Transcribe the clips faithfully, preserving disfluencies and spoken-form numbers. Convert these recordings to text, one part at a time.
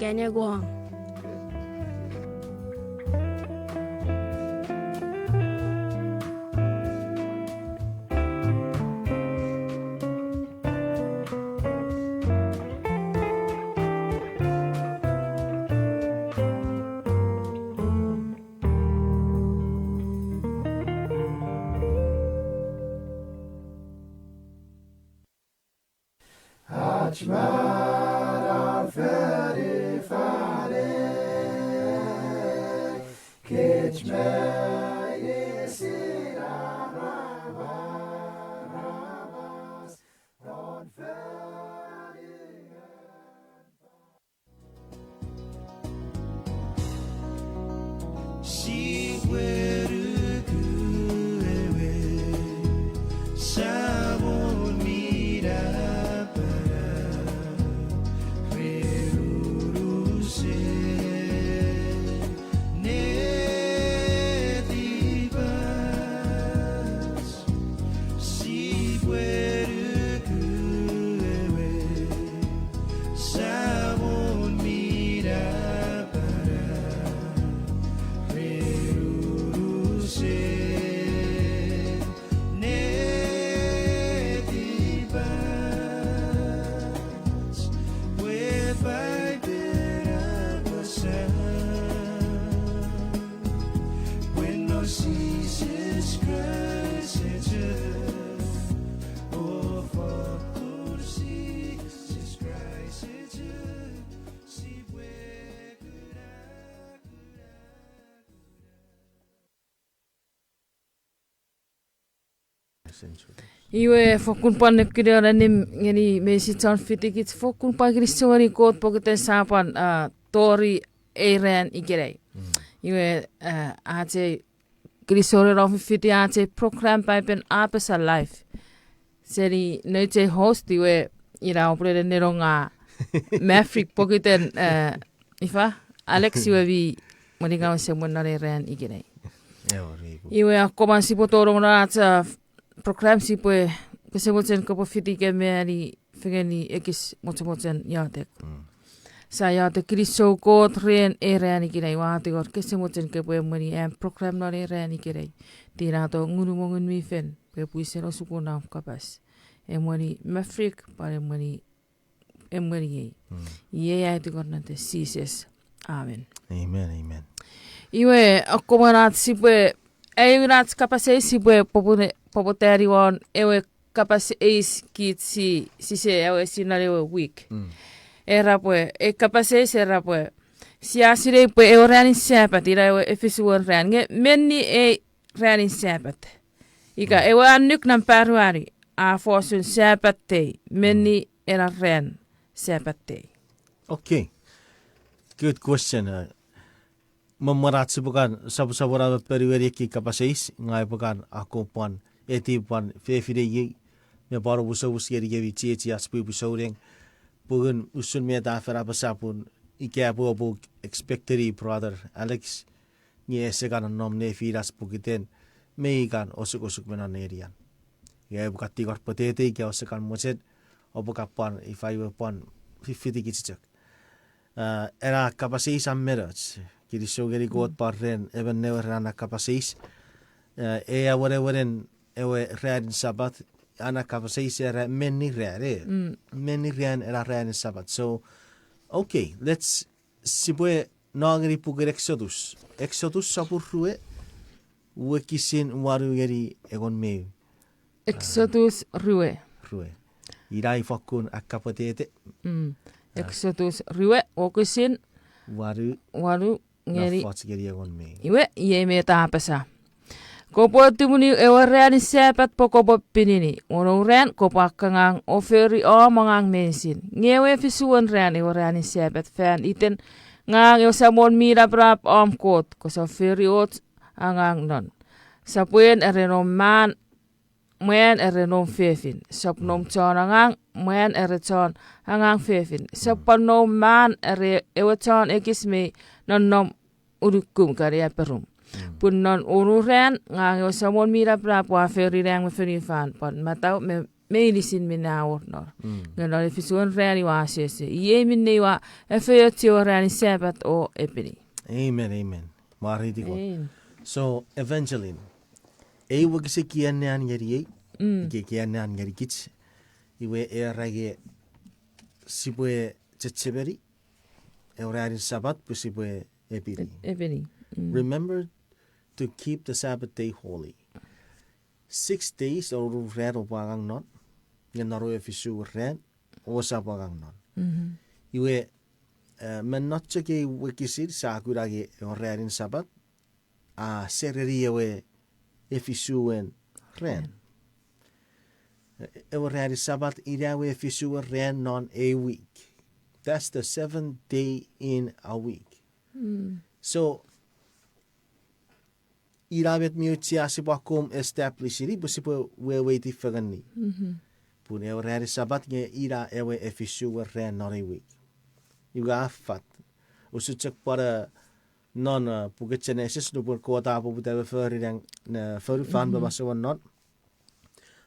Kene wong. Ach manau fanifanek, kich meinisin aramas non fanifanek. Sipwe nuku ewe Samon mi napanap ren unusen netipach. Sipwe nuku ewe Samon mi napanap ren unusen netipach. Pwe Paipen a apasa pwe non Jises Kraist echok, o fokkun Jises Kraist echok, sipwe kuna, kuna, kuna. Iwe fokkun pwan nekunion annim ngeni meinisin chon fitikich, fokkun pwan kinisou ngeni Kot pokiten sa pwan, ah, tori ei ran ikenai. Mm. Iwe, ah, ach ei kinisou ren om fifiti ach ei program Paipen a apasa live seni nouch ei host, iwe ina opulenen nenonga Maverick pokiten, eh, ifa, Alex, iwe mi mweningau semwen non ei ran ikenai. Ew, ri pu. Iwe akkomwan sipwe tonong non ach, ah, program, sipwe, kese mochen kopwe fiti kemi ani fengeni ekis mochemochen iotek. Mm. Sa iotek, kinisou Kot ren ei ran ikenai, ua tingor kese mochen kopwe emweni am program non ei ran ikenai. Tinato Ngun mo Ngun mi Fel pwe pwisin osukun om kapas. Emweni Maverick, pwan emweni, emweni ei. Mm. Iei ai tingor non iten Jises. Amen. Amen, amen. Iwe, akkomwan ach sipwe, aewin ach kapas eis sipwe popune-, poputani won ewe kapas eis kich si, sise awesi non ewe wik. Mm. Era pwe, ei kapas eis era pwe, sia sinei pwe ewe ranin Sapat ina ewe efisuen ran, nge menni ei ranin Sapat. Ika, mm, ewe annuk nampa ruanu a fosun Sabbath day, menni, mm, ena ran Sabbath day. Okay. Good question. Uh, me mwen ach sipwe kan sopwosopwona me ponueni ekkei kapas eis, ngang upwe kan akkom pwan eti pwan fefinei iei, me pwan omusomus ngeni kemi chiechiach pwipwi souneng, pun usun met a fen apasa pun ika pwe oupwe expecteni brother Alex, nge ese kan nonnom nefinach pokiten mei kan osukosuk me non nenian. Ika upwe kan tingor pwetete ika ose kan mochen, oupwe kan pwan ifa iwe pwan fifiti kich chok. Ah, ena kapas eis a men och. Kinisou ngeni Kot, mm, pwan ren emon newe ren ena kapas eis. Ah, e awenewenen ewe ranin Sabat, ena kapas eis era menni ran, e. Mm. Menni ran ena ranin Sabat. So, okay, let's, sipwe no ngeni puken Exodus. Exodus sopun rue, wokisin wanu ngeni engon me eu. Exodus rue. Rue. Ina i fokkun akkapwetete. Mm. Ah. Exodus rue, wokisin wanu. Wanu ngeni. Nofoch ngeni engon me eu. Iwe, iei met a apasa. Kopwe tumunu ewe ranin Sabat pwe kopwe pinini. Won ewe ran kopwe akkangang o fori om angang meinisin. Nge ewe efisuen ran ewe ranin Sabat fan iten ngang ewe Samon mi napanap om Kot, kosap fori och angang non. Sap wen ere nom man, mwan ere nom fefin. Sap nom chon angang mwan ere chon angang fefin. Sap pwan nom man ere ewe chon ekis mi nonnom unukum kani aperum. Mm. Pun non onu ran, ngang ewe Samon mi napanap ua fori nang me fonufan, pwan matau me meinisin minne a wor non. Nge non efisuen ran iwe a asoso. Iei minne iwe a efeiochu ewe ranin Sapat o epini. Amen, amen. Mwareiti Kot. So, Evangeline, ei wokisin ki anneani ngeniei, ika ki anneani ngenikich, iwe era nge sipwe chechemeni ewe ranin Sapat pwe sipwe epini. Epini. Remember to keep the Sabbath day holy. Six days, oru ran oupwe angang non, nge non ewe efisuen ran ousap angang non. Iwe, eh, me non chok ei wokisin sa kuna nge ewe ranin Sapat a sereni ewe efisuen ran. Ewe ranin Sapat ina ewe efisuen ran non ei wik. That's the seventh day in a week. So, ina met mi auchea sipwe akkom establish-ini pwe sipwe weweiti fengeni. Pun ewe ranin Sapat nge ina ewe efisuen ran non ei wik. Iwe a fat. Usun chok pwan non, eh, puken Genesis nupwen Kot a poputa me fori nang ne fonufan me masouen non.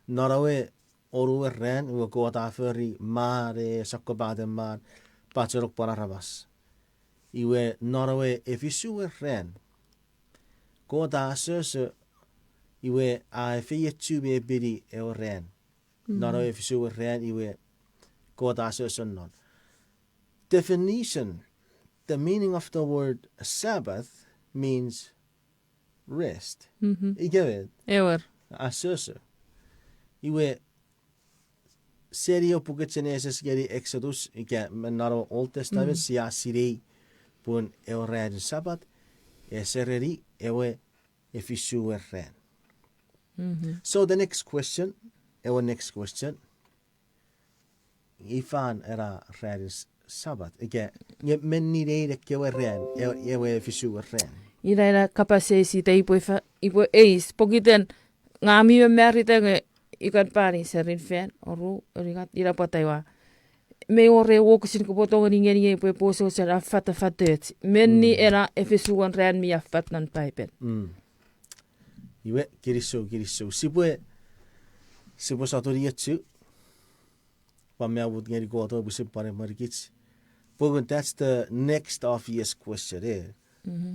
Non ewe oruwen ran iwe Kot a fori man, sokkopaten man, pachenong pwan aramas. Iwe non ewe efisuen ran Kot a asoso, iwe a efeiochu me epini ewe ran. Non ewe efisuen ran iwe Kot a asoso non. Definition, the meaning of the word Sabbath means rest. Ika met? Ewer. Asoso. Iwe seni ewe puken Genesis ngeni Exodus, ika me non ewe Old Testament, sia sinei pun ewe ranin Sapat a sereni ewe efisuen ran. So the next question, ewe next question, ifan ena ranin Sapat, ika nge menni nein ekkewe ran, ewe efisuen ran? Ina ena kapas eis ita ipwe, ipwe eis pokiten ngang mi mamarita nge ikan pani serin fan oru, unungat, ina pwata iwa mei wor ew wokisin kopwe tongeni ngeniei pwe epwe wesewesen affatafatoch menni ena efisuen ran mi affat non Paipen. Iwe kinisou, kinisou. Sipwe, sipwe sotuni echu pwan mi amut ngeni Kot pwisin pwan emwenikich. Pokiten that's the next obvious question, e.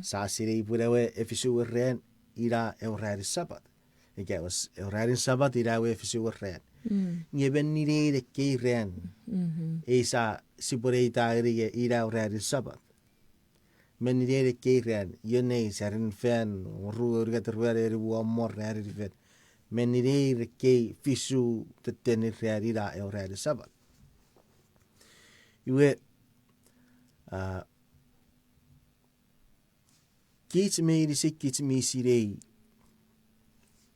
Sa sinei pwe ewe efisuen ran ina ewe ranin Sapat. Ika ewe ranin Sapat ina ewe efisuen ran. Nge menni nein ekkei ran, eis a sipwe eita ngeni nge ina ewe ranin Sapat. Menni nein ekkei ran, ion nein, serin fan, oru, unungat, ruanu, enimu, wommo, ranin fan. Menni nein ekkei fisu tettenin ran ina ewe ranin Sapat. Iwe, a, kich meinisin kich mi sinei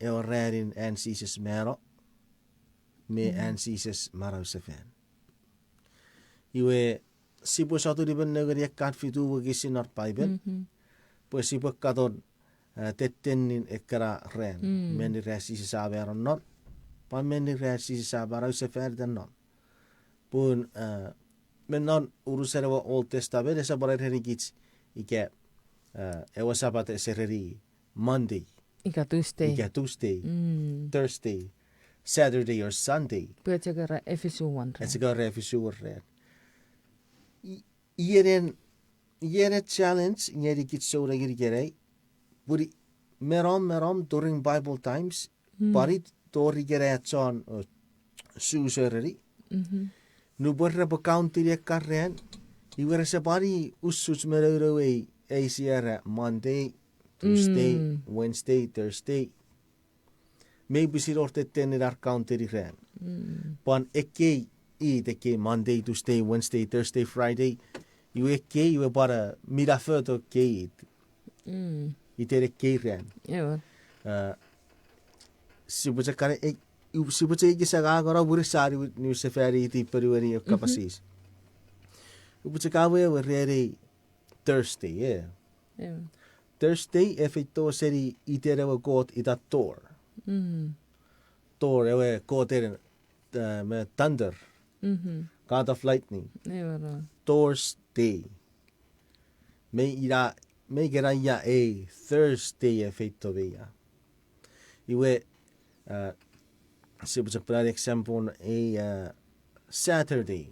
ewe ranin an Jises mano me an Jises manausefan. Iwe sipwe sotuni me nengeni ekkan fitu wokisin non Paipen pwe sipwe katon, a, tettenin ekkana ran, menni ran Jises a mano non, pwan menni ran Jises a manausefan ita non. Pun, a, me non unusen ewe Old Testament ese pwan erenikich ika, a, ewe Sapat ese ereni Monday ika Tuesday, ika Tuesday, Thursday, Saturday or Sunday. Pwe ese kera efisuen ran. Ese kera efisuen ran. Iei ena, iei ena challenge ngenikich souneng ikenai. Pun me nom, me nom during Bible times, pwan tori ikenai a chon, o, su sereni. Nupwen repwe countini ekkan ran, iwe rese pwan usuch me nounou ei, eisi era Monday, Tuesday, Wednesday, Thursday. Mei pwisin wor tettenin ar countini ran. Pwan ekkei, it ekkei Monday, Tuesday, Wednesday, Thursday, Friday. Iwe ekkei, iwe pwan, a, minafo to ekkei it. Iten ekkei ran. Ewer. A, sipwe chok kan, e, sipwe chok ekis angangono pun sa niwin, niwinsefaniti ponueni ewe kapas eis. Upwe chok awewe ren ei Thursday, e. Thursday e feito seni iten ewe kot ita Thor. Thor ewe kot ena, a, me thunder. God of lightning. Thor's day. Mei ina, mei kena ia ei Thursday e feito me ia. Iwe, a, sipwe chok pwan example ei, uh, Saturday.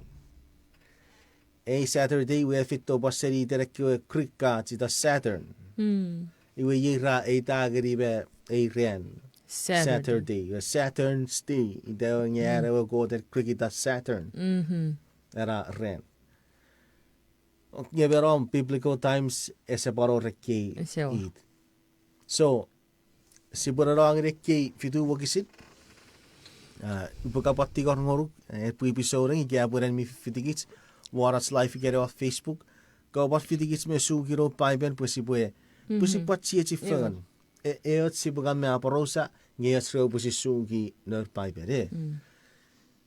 Ei Saturday we feito pwan seni iten ekkewe Greek gods ita Saturn. Iwe iei ra eita ngeni me ei ran Saturday. Saturday, we Saturn's day. Ita ewe nge an ewe god en Greek ita Saturn. Ena ran. Nge me non biblical times ese pwan wor ekkei it. So, sipwe nonongeni ekkei fitu wokisin. Uh, upwe kapwa tingor ngonuk, eh, pwe pwi souneng ika pwe ren mi fitikich won ach live ika won Facebook. Kapwa fitikich me suki non Paipen pwe sipwe, pwe sipwe chiechi fengen. E, eoch sipwe kan me aporausa, nge eoch repwe pwisin suki non Paipen, e.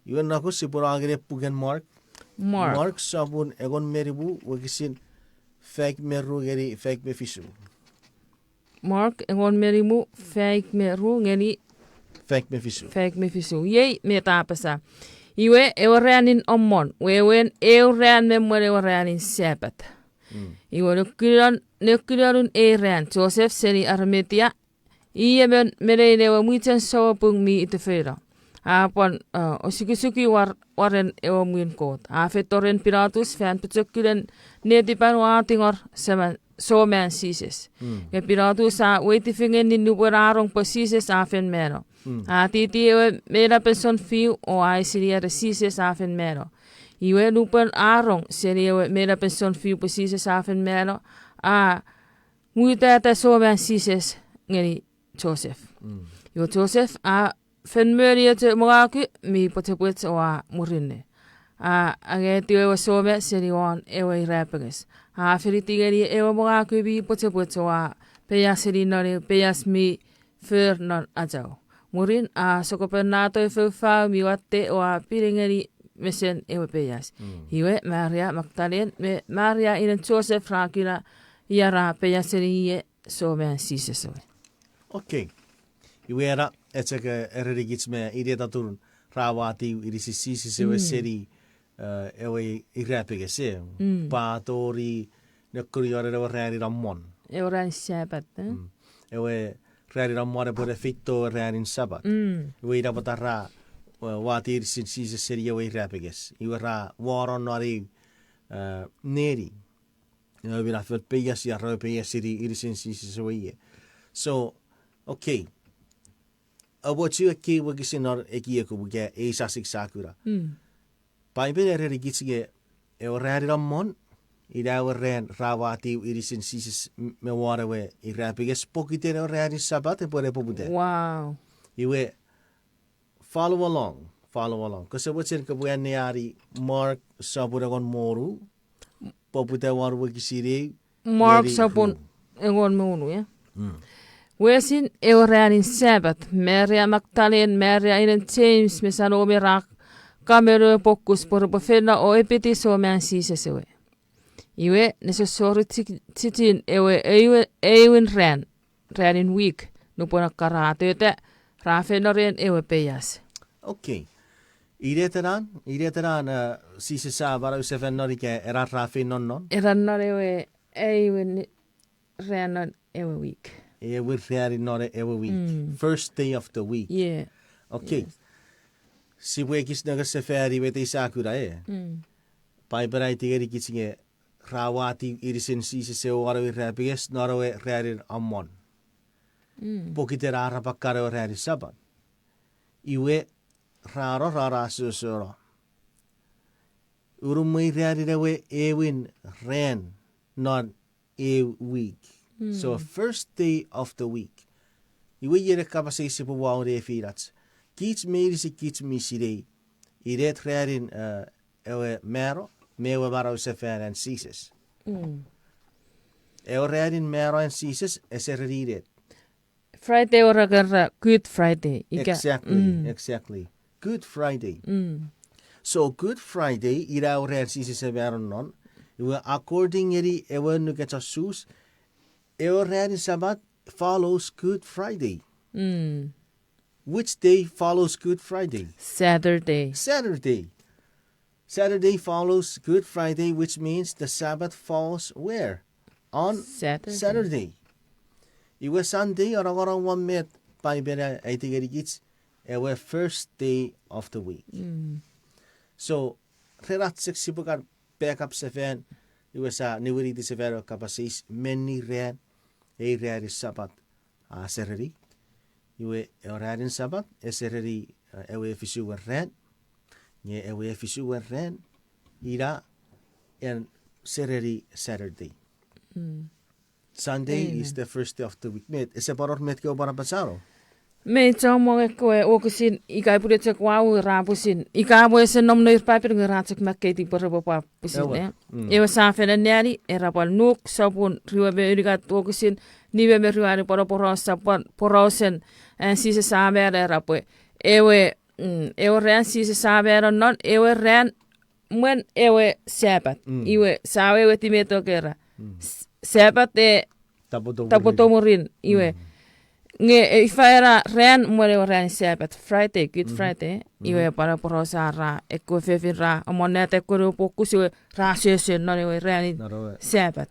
Iwe noko sipwe nongeni puken Mark. Mark. Mark sopun engon me nimu, wokisin faik me ru ngeni faik me fisu. Mark engon me nimu, faik me ru ngeni faik me fisu. Faik me fisu. Iei met a apasa. Iwe ewe ranin omon, wewen eu ran me mwen ewe ranin Sabat. Iwe nekunon, nekunonun ei ran, Joseph seni Arimathea, i emon me nein ewe mwichen souepung mi itefeino. A pwan, uh, osukosuki war-, waren ewe mwin Kot. A feito ren Pilatus fan pochokunen netipan o a tingor seman, soman Jises. Nge Pilatus a weiti fengeni nupwen a rong pwe Jises a fen mano. A titi ewe meinapen sounfiu o a eisini ere Jises a fen mano. Iwe nupwen a rong seni ewe meinapen sounfiu pwe Jises a fen mano, a mutata soman Jises ngeni Joseph. Iwe Joseph a fen moni echo mongaku mi pwechepwech o a murinno. A angetiw ewe soma seni won ewe irapenges. A finiti ngeni ewe mongaku mi pwechepwech o a peiaseni non ewe peias mi for non achau. Mwirin a sokkopaten nato efoufau mi watte o a pine ngeni mesen ewe peias. Iwe Maria Magdalene me Maria inen Joseph ra kuna ia ra peiaseni ie soman Jises ewe. Okay. Iwe ena, echok, eh, erenikich me inet atun ra watiw inisin Jises ewe seni, eh, ewe irapenges, e. Pwe a tori nekunion ewe ranin omon. Ewe ranin Sabat, e? Ewe ranin omon epwe ne feito ranin Sabat. Iwe ina pwata ra, eh, watiw inisin Jises seni ewe irapenges. Iwe ra wono non ei, eh, neni. Ewe minafon peias ia ra peiaseni inisin Jises ewe ie. So, okay. Awochu ekkei wokisin non ekiekum ika ei sasing sa kuna. Paipen a erenikich nge ewe ranin omon, ina ewe ran ra watiw inisin Jises m-, me won ewe irapenges pokiten ewe ranin Sabat epwe ne poputa. Wow. Iwe, follow along, follow along. Kose mochen kopwe anneani Mark sopun engon me wonu, poputa won wokisin ew, Mark sopun engon me wonu, e? Wesin ewe ranin Sabat, Maria Magdalene, Maria inen James me Salome ra kameno ewe pwokus pwe repwe feino o epiti soman Jises ewe. Iwe, nesossori chik-, chichin ewe, ewe, ewin ran, ranin wik, nupwen akkar a tota, ra feino ren ewe peias. Okay. Inet ena, inet ena, eh, Jises a manausefan non ika ena ra feino non? Ena non ewe, ewin ran non ewe wik. Ewin ranin non ewe wik. First day of the week. Okay. Sipwe ekis nengeni sefani met ei sa kuna, e? Paipen a aiti ngenikich nge ra watiw inisin Jises ewe won ewe irapenges non ewe ranin omon. Pokiten a arap kan ewe ranin Sabat. Iwe ra no ra asoso no. Unumwei ranin ewe ewin ran non ew wik. So first day of the week. Iwe iei ne kapas eis sipwe wato ne finach. Kich meinisin kich mi sinei inet ranin, eh, ewe mano, me ewe manausefan an Jises. Ewe ranin mano an Jises, ese ereni inet. Friday wor ekkena Good Friday. Ika, exactly, exactly. Good Friday. So Good Friday, ina ewe ran Jises a mano non. Iwe according ngeni ewe annuk chon Sus, ewe ranin Sabat follows Good Friday. Which day follows Good Friday? Saturday. Saturday. Saturday follows Good Friday, which means the Sabbath falls where? On Saturday. Iwe Sunday, anongonong won met Paipen a aiti ngenikich, Ewe first day of the week. So, ren ach chok sipwe kan back up sefan, iwe sia niwiniti sefan ewe kapas eis, menni ran, ei ranin Sapat a sereni. Iwe ewe ranin Sapat e sereni, eh, ewe efisuen ran, nge ewe efisuen ran, ina en sereni Saturday. Sunday is the first day of the week. Met, ese pwan wor met kewe pwan apasano? Me chommong ekkewe wokisin ika pun chok wau ra pwisin. Ika pwe ese nom nour Paipel nge ra chok makkeiti pwe repwe pwan pwisin, eh. Ewe sa fen anneani, era pwan Nuk sopun rue me unungat wokisin nime me ruanu pwan poraus, pwan porausen, eh, Jises a mano, era pwe ewe, mm, ewe ran Jises a mano non, ewe ran mwen ewe Sapat. Iwe, sa weweiti met a era. Sapat e tapotomurin, iwe. Nge, e, ifa ena ran mwen ewe ranin Sapat, Friday, Good Friday. Iwe, pwan poraus ra, ekkewe fefin ra, amonnata ekkewe pwokus, iwe, ra sese non ewe ranin Sapat.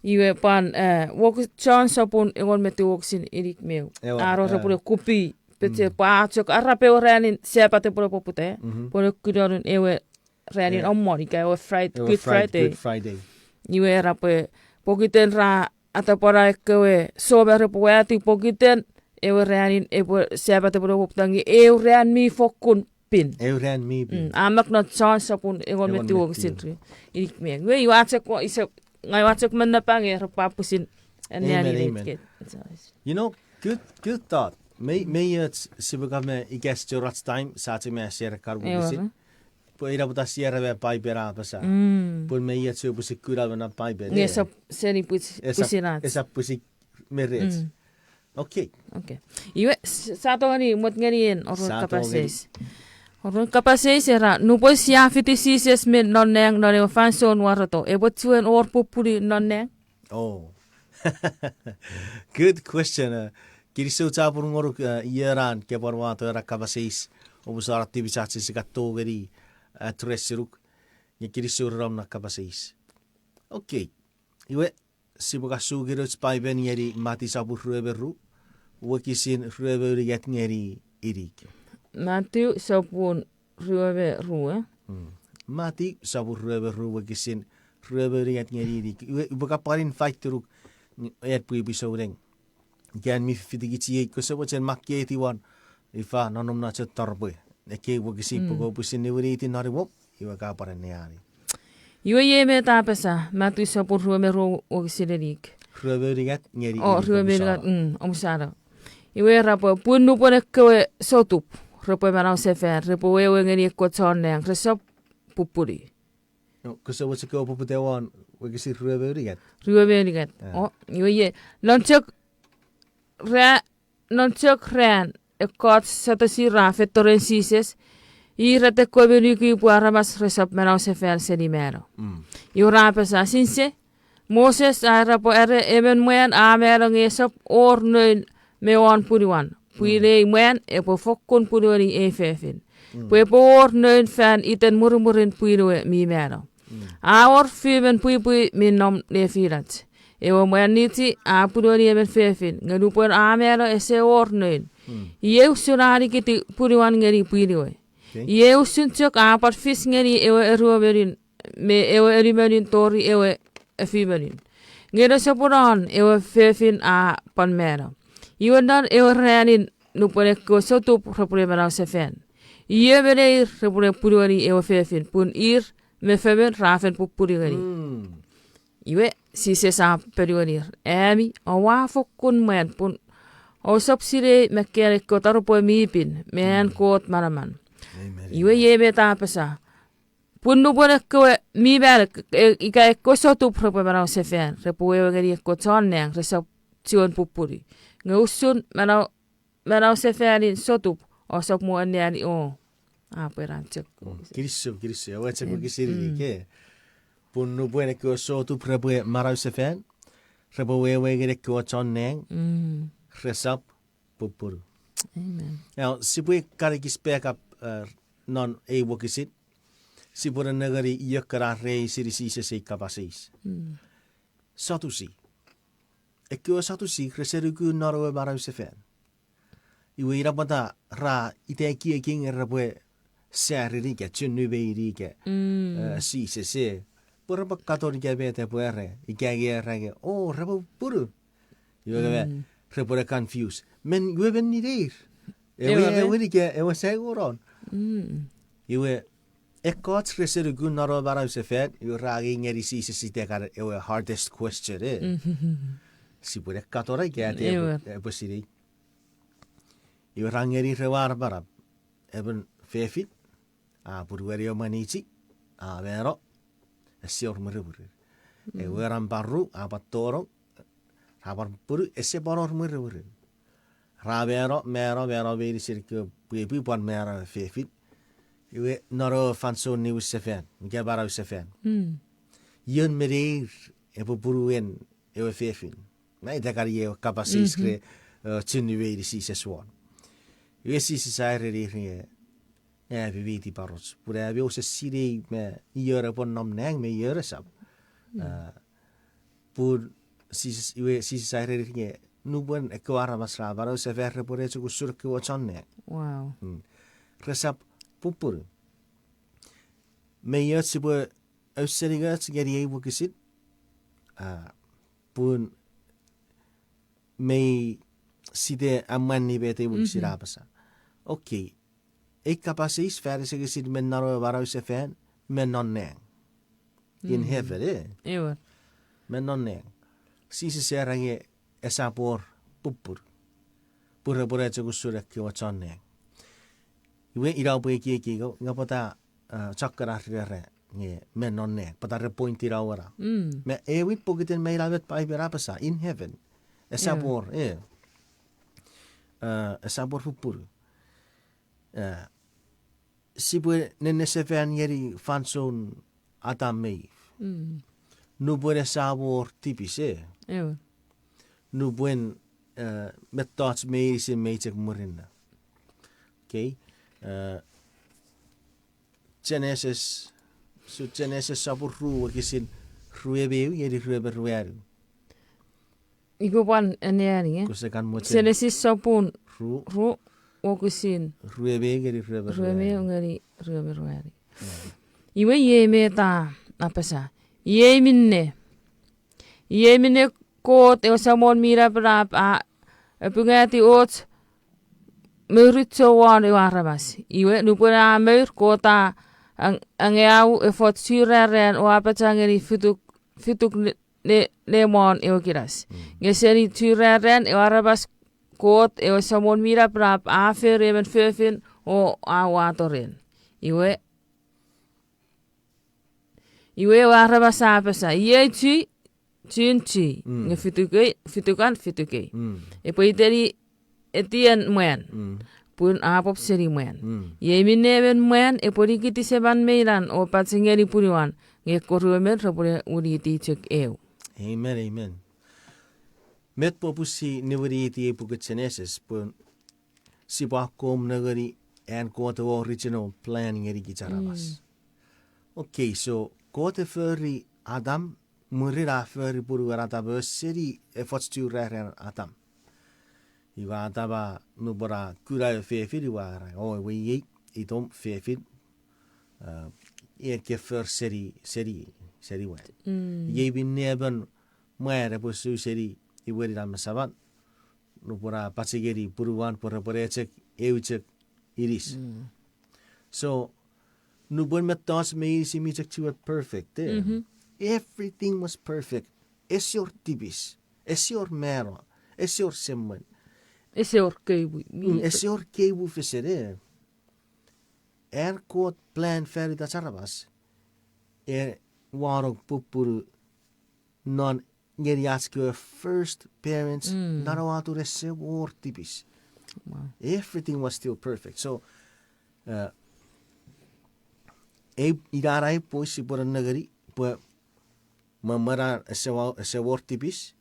Iwe, pwan, eh, wokisin John sopun engon me tiu wokisin inik me eu. Aro repwene kupi, peche pwe a chok arape ewe ranin Sapat epwene poputa, pwe ne kunonun ewe ranin amon, ika ewe Good Friday. Iwe era pwe pokiten ra atapwana ekkewe soma repwe wati pokiten ewe ranin epwe Sapat epwene poputa nge eu ran mi fokkun pin. A mak non John sopun engon me tiu wokisin inik me eu. Iwe, iwe, ngang ua chok mennapa nge repwe pwisin anneani. You know, good, good thought. Mei och sipwe kamo ika ese wor ach time, sa chok me share kan wokisin. Pwe ina pwata share me Paipel a apasa. Pwe mei och sipwe pwisin kuna me non Paipel. Nge esap seni pwisin ach. Esap pwisin me rech. Okay. Iwe, sa tongeni mut ngeni en oruen kapas eis. Oruen kapas eis era, nupwen sia fiti Jises me non nang non ewe fansoun wareto, epwe chuen wor pupunu non nang? Oh. Good question. Kinisou chapur ngonuk, ieran ke pwan wato ena kapas eis. Omusano tipis ach sise kan tongeni address-inuk. Nge kinisou ren om na kapas eis. Okay. Iwe, sipwe kan suki nouch Paipel ngeni Mati sopun rue me ru, wokisin rue me unungat ngeni inik. Mati sopun rue me ru, eh? Mati sopun rue me ru, wokisin rue me unungat ngeni inik. Iwe, upwe kan pwan invite-nuk en pwipwi souneng. Ika en mi fitikichiei, kose mochen makkeiti won, ifa nonnom na chok taropwe. Ekkei wokisin pwe kopwe pwisin niwiniti non imwom, iwe ka pwan anneani. Iwe iei met a apasa, Mati sopun rue me ru wokisin inik. Rue me unungat ngeni inik, omusano. Iwe era pwe, pun nupwen ekkewe sotup repwe manausefan, repwe wewe ngeni ekkewe chon nang, resap pupunu. Kose mochen kopwe poputa won wokisin rue me unungat? Rue me unungat. Iwe iei, non chok ra non chok ran, ekkoch Satusi ra feito ren Jises, ir atekwe me nuku pwe aramas resap manausefan seni mano. Iwe ra apasa, sinse, Moses a era pwe are emon mwan a mano nge esap wor noun me won punuan, pwin ei mwan epwe fokkun punueni ei fefin, pwe epwe wor noun fan iten mwirimwirin pwin we mi mano. A wor fimen pwipwi mi nom nefinach. Ewe mwan nichi a punueni emon fefin, nge nupwen a mano ese wor noun. Iei usun a nikiti punuan ngeni pwin we. Iei usun chok a pwan fis ngeni ewe eruomonun me ewe enimonun tori ewe efimonun. Nge nesoponon ewe fefin a pwan mano. Iwe non ewe ranin nupwen ekkewe sotup repwene manausefan, iei me neir repwene punueni ewe fefin pun ir me femon ra fen pupunu ngeni. Iwe, Jises a ponuenir, ami oua fokkun mwan pun ousap sinei mekkan ekkewe taropwe mi pin me an Kot manaman. Iwe iei met a apasa, pun nupwen ekkewe mi mano, ika ekkewe sotup repwe manausefan, repwe wewe ngeni ekkewe chon nang, resap chiwen pupunu. Nge usun manausefanin sotup, ousap mo anneani o, a pwe ran chok. Kinisou, kinisou, ewe chok wokisin inik. Pun nupwen ekkewe sotup repwe manausefan, repwe wewe ngeni ekkewe chon nang, resap pupunu. Now, sipwe kan ekis back up non ei wokisin, sipwe nengeni iokana re eisini Jises ei kapas eis. Satusi. Ekkewe Satusi rese nuku non ewe manausefan. Iwe ina pwata ra ita ekieki nge repwe sareni ika chunnu meiniika, mm, eh, Jises, eh. Pwe repwe katon ika met epwe era, ika nge era nge, o, repwe pupunu. Iwe nge, mm, repwe ne confuse. Men, iwe men nineir. Ewe, ewe, ewe ika, ewe saingonon. Mm. Iwe, ekkoch rese nuku non ewe manau sefan, iwe ra angei ngeni Jises itekan ewe hardest question, eh. Mm. Sipwe ne katon ika ate epwe, ewe, epwe sinei. Iwe ra ngeni ewe napanap. Emon fefin, a punueni ewe mwanichi, a mano, ese wor mwirimwirin. Mm. Ewe namparru, a pwan tonong, ra pwan pupunu, ese pwan wor mwirimwirin. Ra mano, mano, mano meinisin kewe pwipwi pwan mano ewe fefin. Iwe non ewe fansoun niwin sefan, ika manau sefan. Mm. Ion me neir epwe punuen ewe fefin. Na itekan ewe kapas eis, mhm, re, eh, chunnu meinisin Jises won. Iwe Jises a erenir nge, eh, pipiti paroch. Pun ami ouse sinei me ion epwe nom nang me ion esap. Mm. Eh, pun Jises, iwe Jises a erenir nge, nupwen ekkewe aramas ra manau sefan repwe ne chok usun ekkewe chon nang. Wow. Mm. Resap pupunu. Me iot sipwe ausening och ngeni ei wokisin, ah, pun mei site amwanni met ei wokisin, mhm, a apasa. Okay, ei kapas eis fan asengesin me non ewe manau sefan, me non nang. In, mm, heaven, eh? Ewer. Me non nang. Jises era nge esap wor pupunu. Pun repwe ne chok usun ekkewe chon nang. Iwe ina pwe ekieki nge, nge pwata, ah, chokkun ar rere, nge me non nang, pwata re point ina wena. Mm. Me ewin pokiten me ina met Paipen a apasa, in heaven. Esap wor, eh. Ah, esap wor pupunu. Ah, sipwe nennesefan ngeni fansoun Adam me Eve. Mm. Nupwen esap wor tipis, eh. Ewer. Nupwen, eh, mettoch meinisin mei chok murinno. Okay. Eh, Genesis, so Genesis sopun ru wokisin rue me ew ngeni rue me ruanu. Ika pwan anneani, eh? Kose kan mochen. Genesis sopun ru. Ru, wokisin. Rue me ew ngeni rue me ruanu. Rue me ew ngeni rue me ruanu. Mm. Iwe iei met a apasa. Iei minne. Iei minne Kot ewe Samon mi Napanap a apungati och mourut chou won ewe aramas. Iwe, nupwen a mour, Kot a ang-, angeau efoch churaren o apacha ngeni fituk, fituk ne-, ne-, nemon ewe kinas. Mm. Nge seni churaren ewe aramas Kot ewe Samon mi Napanap a fori emon fefin o a wato ren. Iwe, iwe ewe aramas a apasa, iei chi, chun chi, mm, nge fitukei, fitukan fitukei. Mm. Epwe iteni etien mwan, mm, pun a pop seni mwan. Mm. Iei minne emon mwan epwe nikiti seman me inan o pach ngeni punuan, nge ekkewe ruemon repwe winiti chok eu. Amen, amen. Met popun si niwiniti ei puken Genesis, pun sipwe akkom nengeni an Kot ewe original plan ngenikich aramas. Mm. Okay, so Kot e fori Adam, mwirin a fori punuan Adam ewe seni efoch churaren Adam. Iwe Adam a, nupwen a kuna ewe fefin, iwe a era, o, iwe iei, itom fefin, eh, ien ke for seni, seni, seni mwan. Mm. Iei minne emon mwan epwe su seni imwen inan me saman. Nupwen a pach ngeni punuan pwe repwe ne chok eu chok inis. Mm. So, nupwen mettoch meinisin mi chok chiwen perfect, eh. Mhm. Everything was perfect. Ese wor tipis. Ese wor mano. Ese wor semwen. Ese wor keiwu. Mm, ese wor keiwu fesen, eh. An Kot plan fan itach aramas, e wanong pupunu non ngeni ach kewe first parents, mm, non ewe atun ese wor tipis. Wow. Everything was still perfect. So, uh, ei, ina ena ei pwe sipwe nengeni, pwe mwen, mwen an ese wa-, ese wor tipis,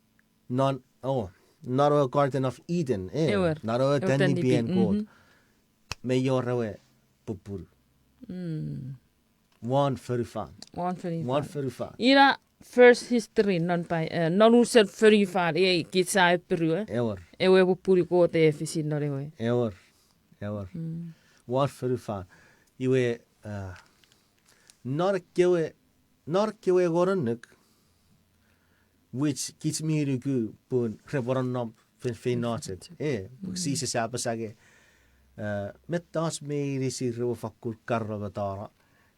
non, oh, non ewe Garden of Eden, eh, ewer, non ewe, ewe tanipi, tanipi an Kot. Mhm. Mei wor ewe pupunu. Mm. Won fonufan. Won fonufan. Won fonufan. Ina first history non pai, eh, non unusen fonufan, ei kich sia appiru, eh. Ewer. Ewe pupunu Kot e efisi non ewe. Ewer. Ewer. Mm. Won fonufan. Iwe, eh, non ekkewe, non ekkewe engon annuk, which kich mi nuku pun repwe nonnom feinfeino chok. Feinfeino chok. Eh, pwe Jises a apasa nge, eh, mettoch meinisin repwe fakkun karono me tano.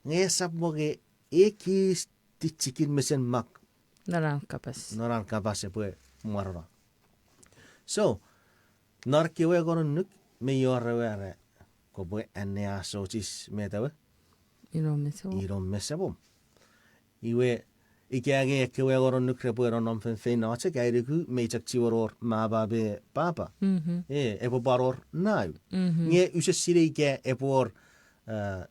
Nge esap mo nge ekis tichikin mesen mak. Non an kapas. Non an kapas epwe mwarano. So, non ekkewe engon annuk, mi wor ewe era, kopwe anneasochis met ewe? Inom mesepom. Inom mesepom. Iwe, ika nge ekkewe engon annuk repwe nonnom feinfeino chok, ai nuku mi chok chiwen wor mama me papa. Mhm. Eh, epwe pwan wor nau. Mhm. Nge use sinei ika epwe wor, eh,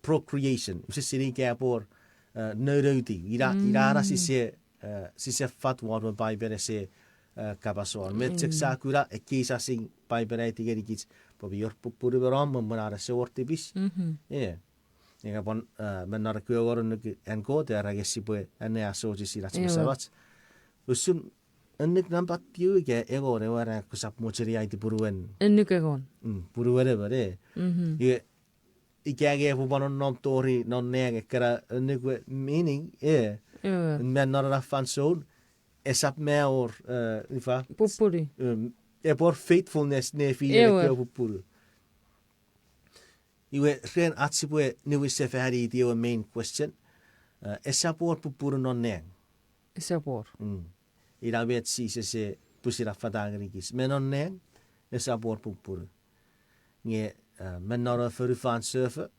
procreation. Use sinei ika epwe wor, eh, nounoutiw. Ina, ina ena sise, eh, sise fat won me Paipen ese, eh, kapas won. Met chok sa kuna ekkei sasing Paipen a aiti ngenikich, pwe mi wor pupunu me nom, me mwen an ese wor tipis. Mhm. Eh. Ika pwan, eh, me non ekkewe engon annuk an Kot a era nge sipwe anneasochisi inach me samach. Usun annuk nampa tiu ika engon ewe era kosap mocheni aiti punuen. Annuk engon. Mm, punuen emon, eh. Mhm. Ika, ika nge epwe pwan nonnom tori non nang ekkena annuk we, meaning, eh. Ewer. Me non ena fansoun, esap mo wor, eh, ifa? Pupunu. Um, epwe wor faithfulness nefinach ekkewe pupunu. Iwe ren ach sipwe niwin sefaniti ewe main question, eh, esap wor pupunu non nang. Esap wor. Mm. Ina met Jises e pwisin affata ngenikich. Me non nang, esap wor pupunu. Nge, eh, me non ewe fonufan sefo,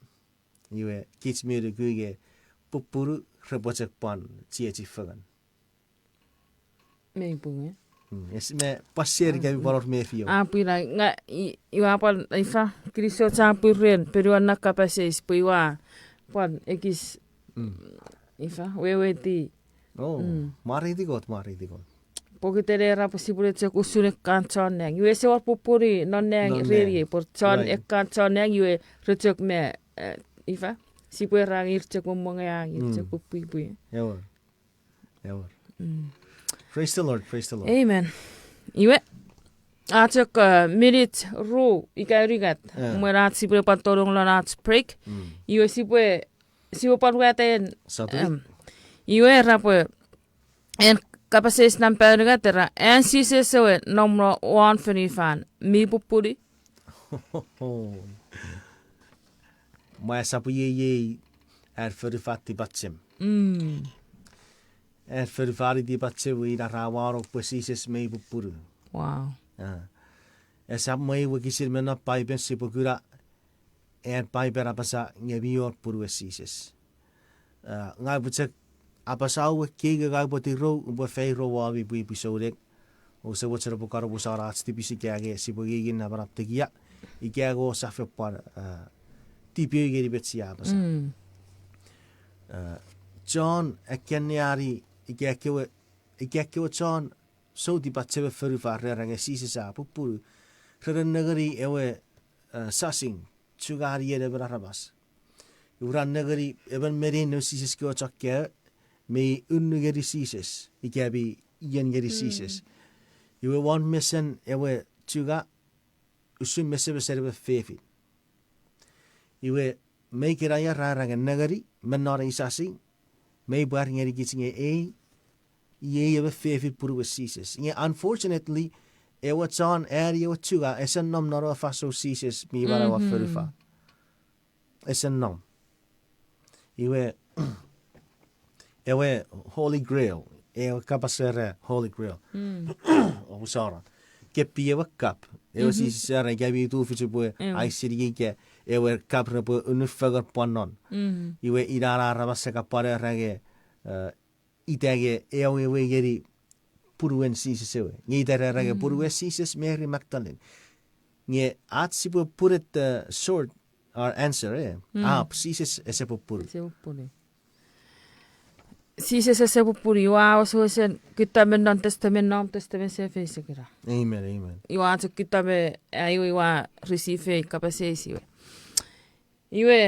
iwe kich mi nuku nge pupunu repwe chok pwan chiechi fengen. Mei pung, eh? Mm, es me pwan seri kemi pwan wor mefiom. A pwira, nge, i-, iwe a pwan, ifa, kinisou chapur ren, ponuan na kapas eis, pwe iwe a pwan ekis, mm, ifa, weweiti. Oh, mm. Mwareiti Kot, mwareiti Kot. Pokiten era pwe sipwene chok usun ekkan chon nang. Iwe ese wor pupunu non nang. Non nang. Reni, pwe chon, right, ekkan chon nang, iwe re chok me, eh, ifa, sipwe ra nge ir chok mommongeang, ir chok pupwipwi. Ewer. Ewer. Mm. Praise the Lord, praise the Lord. Amen. Iwe, a chok, uh, minit ru ika unungat. Eh. Mwen ach sipwe pwan tonong lon ach break. Mm. Iwe sipwe, sipwe pwan wata en, Saturday? Em, iwe era pwe, en kapas eis nampa unungat era, an Jises ewe nom won fonufan mi pupunu? Mwa esap iei, iei an fonufan tipachem. Mm. An fonufan tipachem, ina ra wano pwe Jises mei pupunu. Wow. Ah. Esap mwo ei wokisin me non Paipen sipwe kuna an Paipen apasa nge mi wor punuwen Jises. Ah, ngang upwe chok apasa ewe kei nge ngang upwe tirou, upwe feino womi pwipwi souneng. Ouse mochen upwe kan omusano ach tipis ika nge sipwe ngingin napanap tekia. Ika nge ousap fen pwan, ah, tipeeu ngeni met sia apasa. Mm. Ah, John, ekkan neani, ika ekkewe, ika ekkewe chon sou tipachem me fonufan ra era nge Jises a pupunu. Ra nengeni ewe, ah, sasing, chunganien emon aramas. Iwe ra nengeni emon me nein noun Jises kewe chon kaeo, mi unnu ngeni Jises, ika mi ien ngeni Jises. Iwe won mesen ewe chunga, usun mesemesen ewe fefin. Iwe, mei kena ia ra era nge nengeni, me non ei sasing, mei pwar ngenikich nge ei, iei ewe fefin punuwen Jises. Nge unfortunately, ewe chon ani ewe chunga, ese nom non ewe fansoun Jises mi manaua fonufan. Ese nom. Iwe, ewe Holy Grail, ewe kapas era Holy Grail. Mm. Omusano. Kepi ewe kap, ewe Jises era ika mi tufich pwe aisini ika ewe kap repwe unufengen pwan non. Mm. Iwe ina aramas ika pwan era nge, eh, ita nge ewe ewe ngeni punuwen Jises ewe. Nge ita ra era nge punuwen Jises Mary Magdalene. Nge ach sipwe put it, eh, short, our answer, eh. Mm. Apw, Jises ese pupunu. Ese pupunu. Jises ese pupunu, iwe a wesewesen kutta me non Testament Nom, Testament Sefei sekira. Amen, amen. Iwe a chok kutta me, eh, iwe, iwe a receive ei kapas eis iwe. Iwe.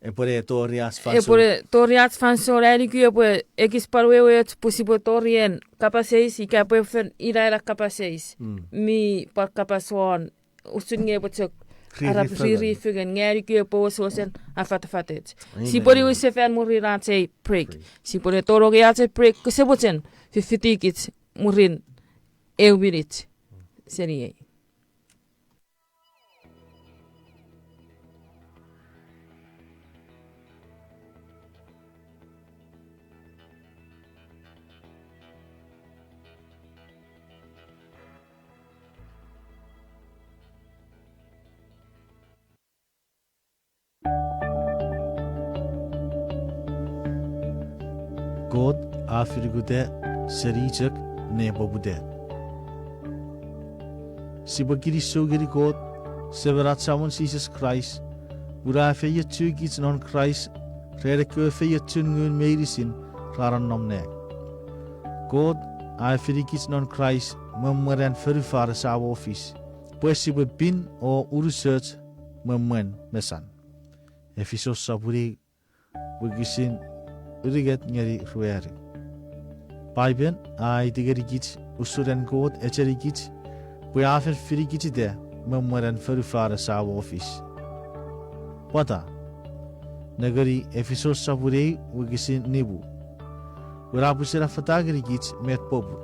Epwe ne tori ach fansoun. Epwe ne tori ach fansoun, ai nuku epwe ekis pwan wewe och pwe sipwe tori en kapas eis, ika epwe fen ina ena kapas eis. Mm. Mi pwan kapas won, usun nge epwe chok, riri arap fengen. Riri fengen, nge ai nuku epwe wesewesen afatafatoch. Amen. Sipwe niwin sefan mwirin ach ei break. Break. Sipwe ne tonong ach ei break, kose mochen, fifitikich mwirin eu minich seni ei. Kot a finikuta seni chok ne poputa. Sipwe kinisou ngeni Kot, Semen ach Samon Jises Kraist, pun a efeiochukich non Kraist ren ekkewe feiochun ngun meinisin ra nonnom nang. Kot a efinikich non Kraist me mwen an fonufan esamo fis, pwe sipwe pin o unusoch me mwen mesan. Efisos sopun ew, wokisin unungat ngeni ruanu. Paipen a aiti ngenikich usun an Kot echenikich pwe a fen finikichita me mwen an fonufan esamo fis. Pwata? Nengeni Efisos sopun ew wokisin nimu. Pwe a pwisin affata ngenikich met popun.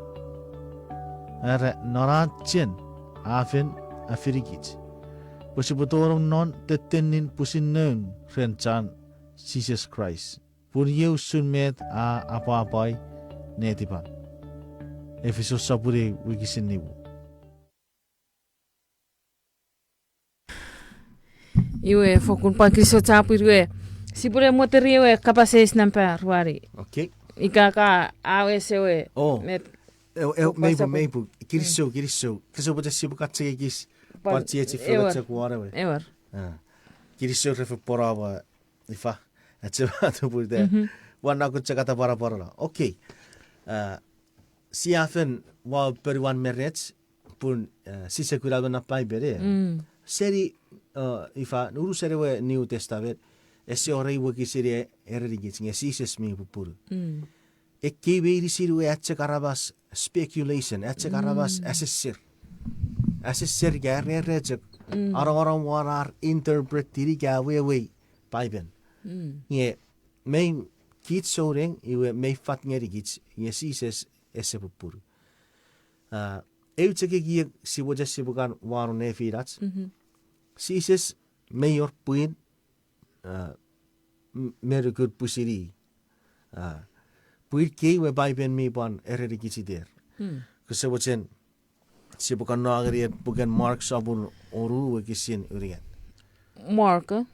Era non an chen a fen afinikich, pwe sipwe tonong non tettenin pwisin noun ren chan Jises Kraist. Pun iei usun met a apwapwai netipan. Efisos sopun ew wokisin nimu. Iwe fokkun pwan kinisou chapur we. Sipwe ne mwo tori ewe kapas eis nampa ruanu. Okay. Ika ka awes ewe. Oh. Met. Ew, ew, meipu, meipu. Kinisou, kinisou. Kinisou pwe sipwe kachekekis. Pwan, pwan chiechi fengen chok won ewe. Ewer. Ah. Kinisou refe pworawa. Ifa, achema tupurita. Mhm. Wan nakun chok ataparaparano. Okay. Ah, sia fen wa ponuwan me rech, pun, ah, sise kuna me non Paipen, e. Mm. Seni, ah, ifa, unusen ewe New Testament, ese wor ei wokisin e erenikich nge Jises mi pupunu. Mm. Ekkei meinisin we a chok aramas speculation, a chok aramas, mm, aseser. Aseser ika are, are chok, mm, anongonong won ar interpret-ini ika awewei Paipen. Mm. Nge mei kich souneng iwe mei fat ngenikich, nge Jises ese pupunu. Ah, eu chok ekiek sipwe chok sipwe kan wano nefinach. Mhm. Jises mei wor pwin, ah, m-, me nukun pwisin i. Ah, pwin kei we Paipen mi pwan erenikich iter. Hmm. Kose mochen, sipwe kan no ngeni en puken Mark sopun onu wokisin unungat. Mark, eh? Hmm.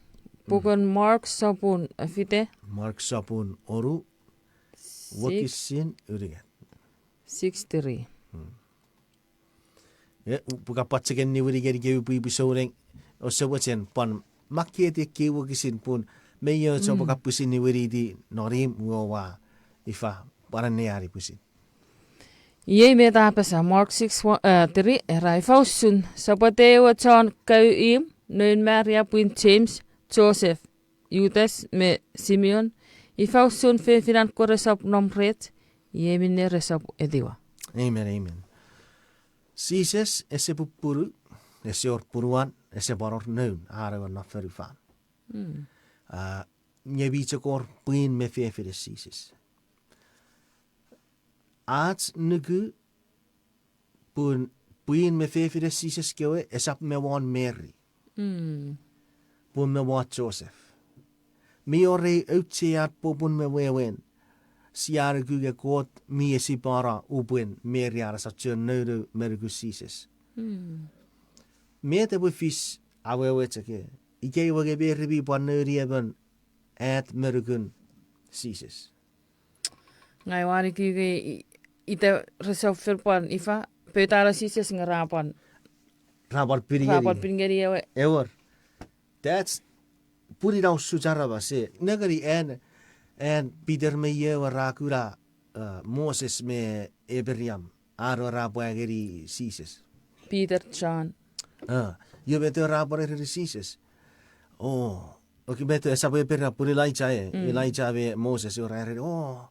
Puken Mark sopun, eh, fite? Mark sopun onu, six. Wokisin unungat. Six three. Hmm. E, u-, pwe ka pwan chok en niwini ngeni kewe pwipwi souneng, ouse mochen pwan makkei ekkei wokisin pun, mei och, mm, pwe ka pwisin niwiniti non imw we oua, ifa, pwan anneani pwisin. Iei met a apasa Mark six, eh, three, era ifa usun, sopwete ewe chon kau imw, noun Maria pwin James, Joseph, Judas me Simeon, ifa usun fefinan kewe resap nom rech, iei minne resap etiwa. Amen, amen. Jises ese pupunu, ese wor punuan, ese pwan wor noun, a ewe non fonufan. Mm. Ah, nge mi chok wor pwin me fefinen Jises. Ach nuku pun pwin me fefinen Jises kewe esap me won Mary. Mm. Pun me won Joseph. Mi wor ei auchean popun me wewen, sia nuku nge Kot mi esipano upwen Mary a esap chon nounou me nukun Jises. Mm. Met epwe fis awewe chok e, ika iwe nge Mary mi pwan nouni emon at me nukun Jises. Ngang ua nuku nge i-, ita resap fen pwan ifa, poutano Jises nge ra pwan. Ra pwan pin ngeni. Ra pwan pin ngeni ewe. Ewer. That's pun ina usun aramas e. Nengeni an, an Peter me ie ewe ra kuna, uh, Moses me Abraham. Ar ewe ra pwa ngeni Jises. Peter, John. Uh, iwe met ewe ra pwan ereni Jises. Oh, Okay, met, esap epera pun Elijah, e. Mm. Elijah me Moses, ora ereni, o,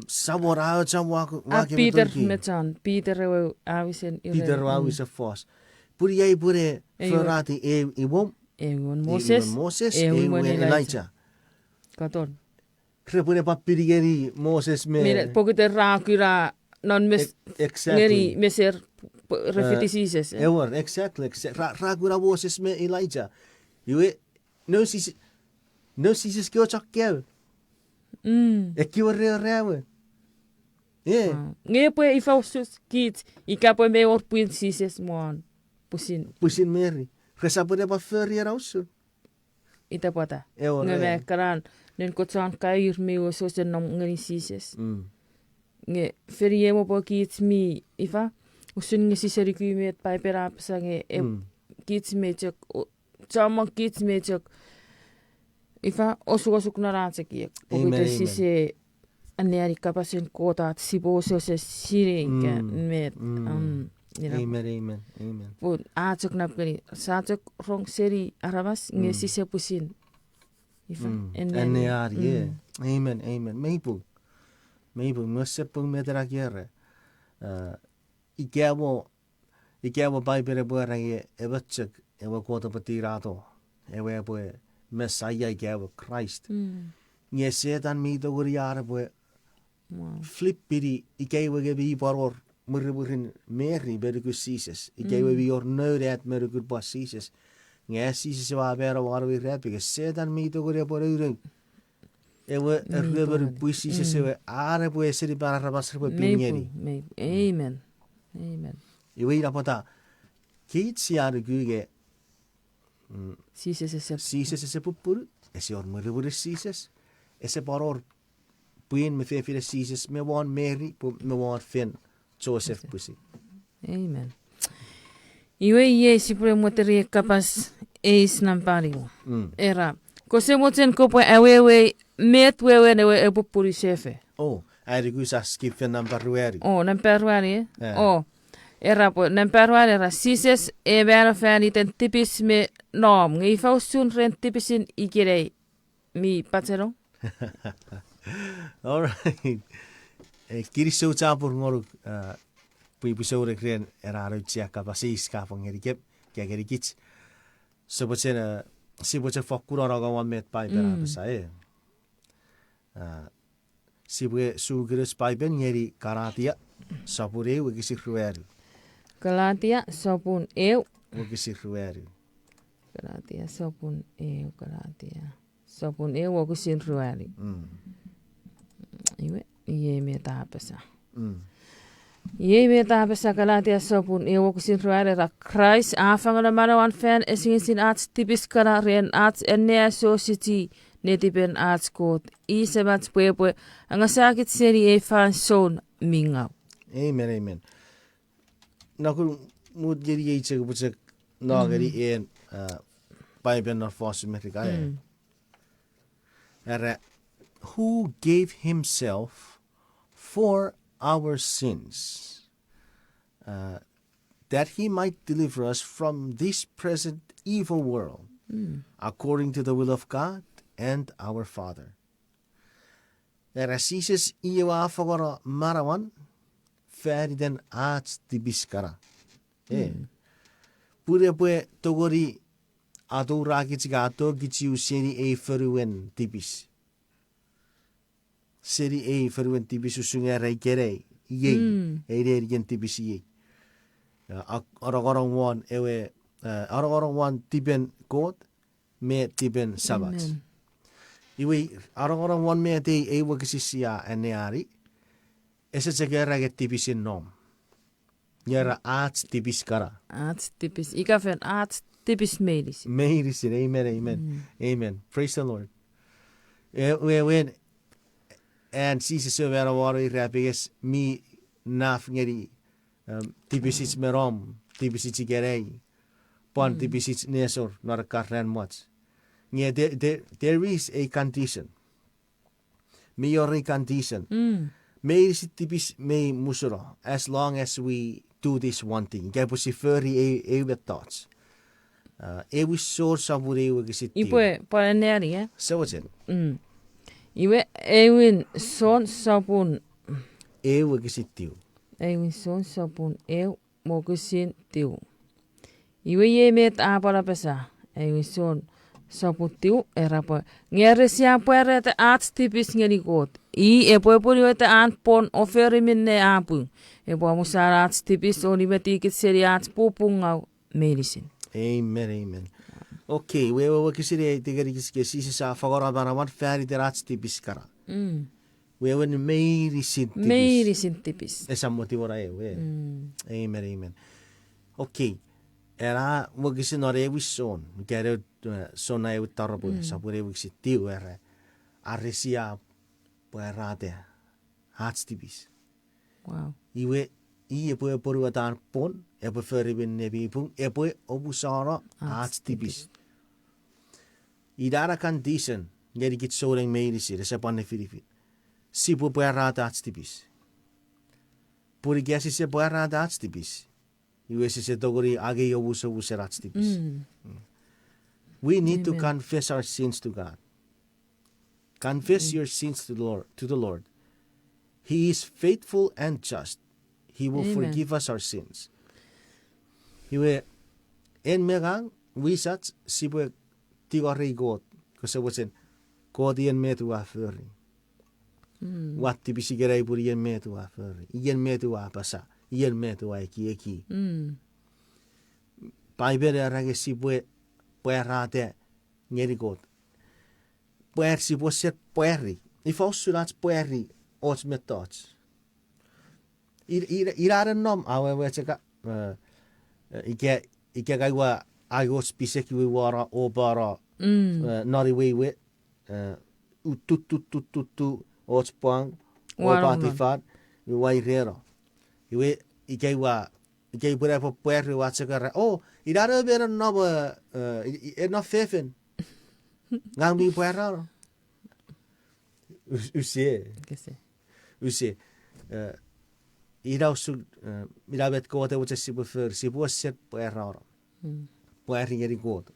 Samon a ocham ua, a ua kewe Peter turkey. Me John, Peter ewe a wisen Peter ewe a wisen fos. Pun iei pun e forati eu imwom. Eu imwen Moses, eu imwen Elijah. Katon. Repwe ne pwan pini ngeni Moses me. Mine, pokiten ra kuna non mes-, exactly. Ngeni meser, re fiti Jises, e. Ewer, exactly, exactly. Ra, ra kuna Moses me Elijah. Iwe, no Jises, no Jises kewe chok kewe. Mm. Ekkewe re, re ewe. E. Wow. Nge pwe ifa usun kich, ika pwe mi wor pwin Jises mwan. Pwisin. Pwisin Mary. Resap ne pwan fori ena usun. Ita pwata. Ewer. Nge me kanan, nen kochon kair mi wesewesen nom ngeni Jises. Mm. Nge feni emo pwe kich mi ifa, usun nge sise nuku met Paipen a apasa nge e, mm, kich mi chok, o, chommong kich mi chok, ifa, osukosuk non ach ekiek. Amen, amen. Pokiten sise anneani kapasen Kot ach sipwe wesewesen sinei ika met, mm, um, ina. Amen, amen, amen. Pun a chok nap ngeni, sa chok rong seni aramas, nge, mm, sise pwisin. Ifa, mm, anneani. Anneani, yeah. Mm. Amen, amen. Mei pung. Mei pung, mese pung met ena kiere. Uh, ika mo, ika mo Paipen epwe era nge emon chok ewe Kot epwe tinato. Ewe epwe Messiah ika ewe Christ. Mm. Nge Setan mi tongeni an epwe, wow, flip-ini ika ewe nge mi pwan wor mwirimwirin Mary me nukun Jises. Ika ewe, mm, mi wor noun at me nukun pwan Jises. Nge Jises ewe a mano won ewe irapenges, Setan mi tongeni epwe nounou. Ewe, mi, eruemen pwan pwi Jises, mm, ewe an epwe esenipan aramas repwe pin ngeni. Mei pung, mei, mm, amen. Amen. Iwe ina pwata, kich sia nuku nge, mm, Jises ese, Jises ese pupunu, ese wor mwirimwirin Jises, ese pwan wor pwin me fefinen Jises, me won Mary, pwe me won fen Joseph, Joseph pwisin. Amen. Iwe iei sipwe mweterie kapas eis nampa nimu. Mm. Era, kose mochen kopwe awewe met wewen ewe epupunu sefo. O, ai nuku sa skip fen nampa ruanu. O, nampa ruanu, e? Eh. O, era pwe, nampa ruanu era, Jises e mano fan iten tipis me nom, nge ifa usun ren tipisin ikenai mi pachenong. All right. E, kinisou chapur ngonuk, uh, pwipwi souneng ren ena auchea kapas eis ka fang ngenikem, ka ngenikich. Sipwe chen, uh, sipwe chen fokkun anongonong won met Paipen a, mm, apasa, e. Uh, sipwe suki nouch Paipen ngeni Galatia, sopun eu, wokisin ruanu. Galatia, sopun eu. Wokisin ruanu. Galatia, sopun eu, Galatia. Sopun eu wokisin ruanu. Mm. Iwe, iei met a apasa. Mm. Iei met a apasa Galatia sopun eu wokisin ruanu era, Kraist a fangeno manauan fan asengesin ach tipis kana ren ach anneasochisi netipen ach Kot. I Semach pwe epwe angasakich seni ei fansoun mi ngau. Amen, amen. Nokun mut ngeni ei chok pwe chok no, mm, ngeni en, uh, Paipen non fosun Merika, e. Mm. Era, who gave himself for our sins, uh, that he might deliver us from this present evil world, mm, according to the will of God and our Father. Era Jises i ewe a fangeno manauan fan iten ach tipis kana. E. Mm. Pun epwe tongeni atoura kich ika atokich u seni ei fonuen tipis. Seni ei fonuen tipis usun nge era ikenai, iei, mm, ei nenien tipis iei. A, a, anongonong won ewe, a, anongonong won tipen Kot, me tipen Samach. Amen. Iwe, anongonong won met ei, ei wokisin sia anneani, ese chok era nge tipisin nom. Nge era ach tipis kana. Ach tipis, ika fen ach tipis meinisin. Meinisin, amen, amen. Mm. Amen. Praise the Lord. E, we, wen, an Jises ewe mano won ewe irapenges mi naf ngeni, um, tipisich me nom, tipisich ikenai, pwan, mm, tipisich nesor non ekkana ran mwach. Nge there, there, there is a condition. Mi wor ei condition. Mm. Meinisin tipis mi musuno, as long as we do this one thing. Ika pwe si fori ei, ei mettoch. Ah, Ewin Son sopun eu wokisin tiw. Ipwe pwan anneani, eh? Sewechen. Mm. Iwe Ewin Son sopun. Eu wokisin tiw. Ewin Son sopun eu wokisin tiw. Iwe iei met a pwan apasa, Ewin Son sopun tiw, era pwe, nge are sia pwarata ach tipis ngeni Kot, i epwe apwonueta an pwon o fori minne a pung. Epwe amusano ach tipis o nimetikich seni ach pupungau meinisin. Amen, amen. Okay, wewe wokisin ei tingeni kich ke Jises a fangeno manauan fan iten ach tipis kana. Mm. Wewen meinisin tipis. Meinisin tipis. Esam moti wona ewe. Mm. Amen, amen. Okay. Ena wokisin non Ewin Son, ika ewe, eh, Son a ewe taropwe, mm, sopun eu wokisin tiw era, are sia pwarata ach tipis. Wow. Iwe, i epwe apwonueta an pwon, epwe fori minne mi pung, epwe omusano ach tipis. Ach tipis. Ina ena condition ngeni kich souneng meinisin, ese pwan nifinifin. Sipwe pwarata ach tipis. Pun ika sise pwarata ach tipis, iwe sise tongeni angei omusomusen ach tipis. Mm. Mm. We need to, amen, confess our sins to God. Confess, mm, your sins to the Lord, to the Lord. He is faithful and just. He will, amen, forgive us our sins. Iwe, en me ngang, wisach, sipwe tingorei Kot, kose mochen, Kot, iei met ua fori. Mm. Ua tipis ikenai pun iei met ua fori. Iei met ua apasa. Iei met ua ekieki. Mm. Paipel era nge sipwe pwarata ngeni Kot. Pwar, sipwe set pwari. Ifa usun ach pwari och mettoch. Ir-, ir-, ira ren nom, awewe chok, eh, eh, ika, ika ngang ua aioch pisek iwe ua no, opa no, mm, eh, non iwe iwe, eh, u-, tu, tu, tu, tu, tu, och pwang, opa tifan, iwe ua ireno. Iwe, ika ua, ika ipwe ne pwe pwari ua chok era, oh, ina ne menen nom, eh, eh, i-, i-, ena fefin. Ngang mi pwarano. Us-, use. Kese. Use. Eh, ina usun, eh, ina met Kot e mochen sipwe fori, sipwe set pwarano. Mm. Pwari ngeni Kot.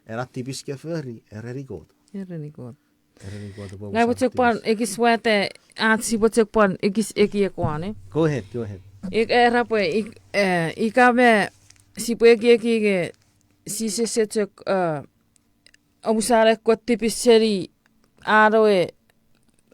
Ena tipis ke fori, ereni Kot. Ereni Kot. Ereni Kot, pwe ngang upwe chok pwan ekis wata, ach sipwe chok pwan ekis ekiek won, eh? Go ahead, go ahead. Ik-, era pwe, ik-, eh, ika me sipwe ekieki nge Jises e chok, eh, omusano ekkoch tipis seni an we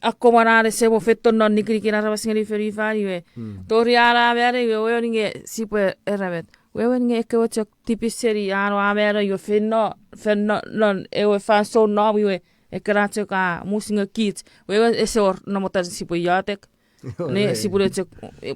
akkomwan an ese mo fetan non nikinikin aramas ngeni fonufan iwe. Mm. Tori an a mano iwe wewen nge sipwe era met. Wewen nge ekkewe chok tipis seni an we a mano iwe feino, feino non ewe fansoun nom iwe ekkena chok a mus nge kich. Wewen ese wor namotan sipwe iotek. Ne sipwe ne chok,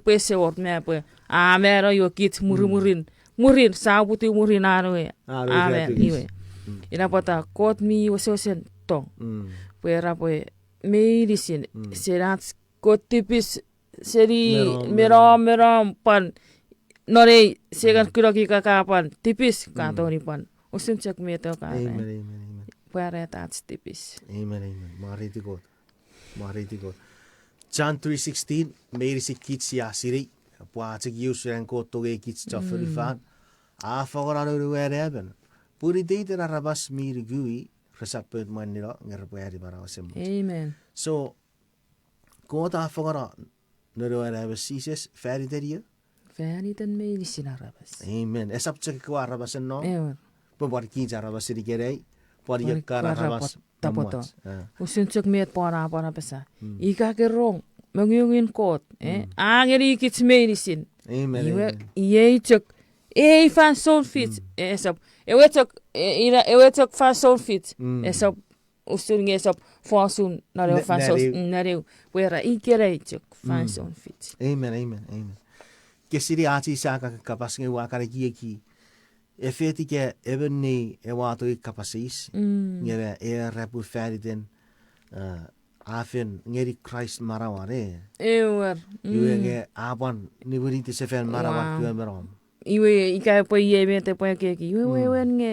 pwe ese wor me pwe a mano iwe kich mwirimwirin. Mwirin, sa uputiw mwirin an we. A mano iwe. Mm. Ina pwata Kot mi wesewesen tong. Mm. Pwe era pwe meinisin, mm, seni ach Kot tipis seni me nom, me nom, me nom, pwan non ei, se kan, mm, kunoki ka, ka pwan tipis, ka, mm, tongeni pwan. Usun chok met o ka. Amen, amen, amen. Pwarata ach tipis. Amen, amen. Mwareiti Kot. Mwareiti Kot. John three sixteen, meinisin kich sia sinei, pwe ach ekieki usun an Kot tongei kich chon fonufan, a fangeno Noun we Anaemon. Pun iteiten aramas mi nuku i, resap pout mwanino, nge repwe ani manau esemuch. Amen. So, Kot a fangeno Noun we Anaemon Jises fan iten io? Fan iten meinisin aramas. Amen. Esap chok ekkewe aramasen nom. Ewer. Pwe pwan kich aramasen ikenai, pwan io kan aramas tapweto. Usun chok met Paul a pwan apasa. Mm. Ika ke rong, mongungun Kot, eh? Mm. A ngeni kich meinisin. Amen, amen. Iwe, iei chok, ei fansoun fich, mm, esap. Ewe chok, e, ina, ewe chok fansoun fich. Mm. Esap, usun nge esap fosun, non ewe fansoun, mm, non ewe, pwe era ikenai chok, mm, fansoun fich. Amen, amen, amen. Ke sinei ach ei sa kan kapas nge ua kan ekieki. Efetika emon nei ewe a tongei kapas eis, mm, nge me era pwe fan iten, eh, a fen ngeni Kraist manauan, eh. Ewer, iwe, mm, nge a pwan niwiniti sefan manauan, wow, kewe me nom. Iwe ika epwe iei met epwe ekieki. Iwe, mm, wewen nge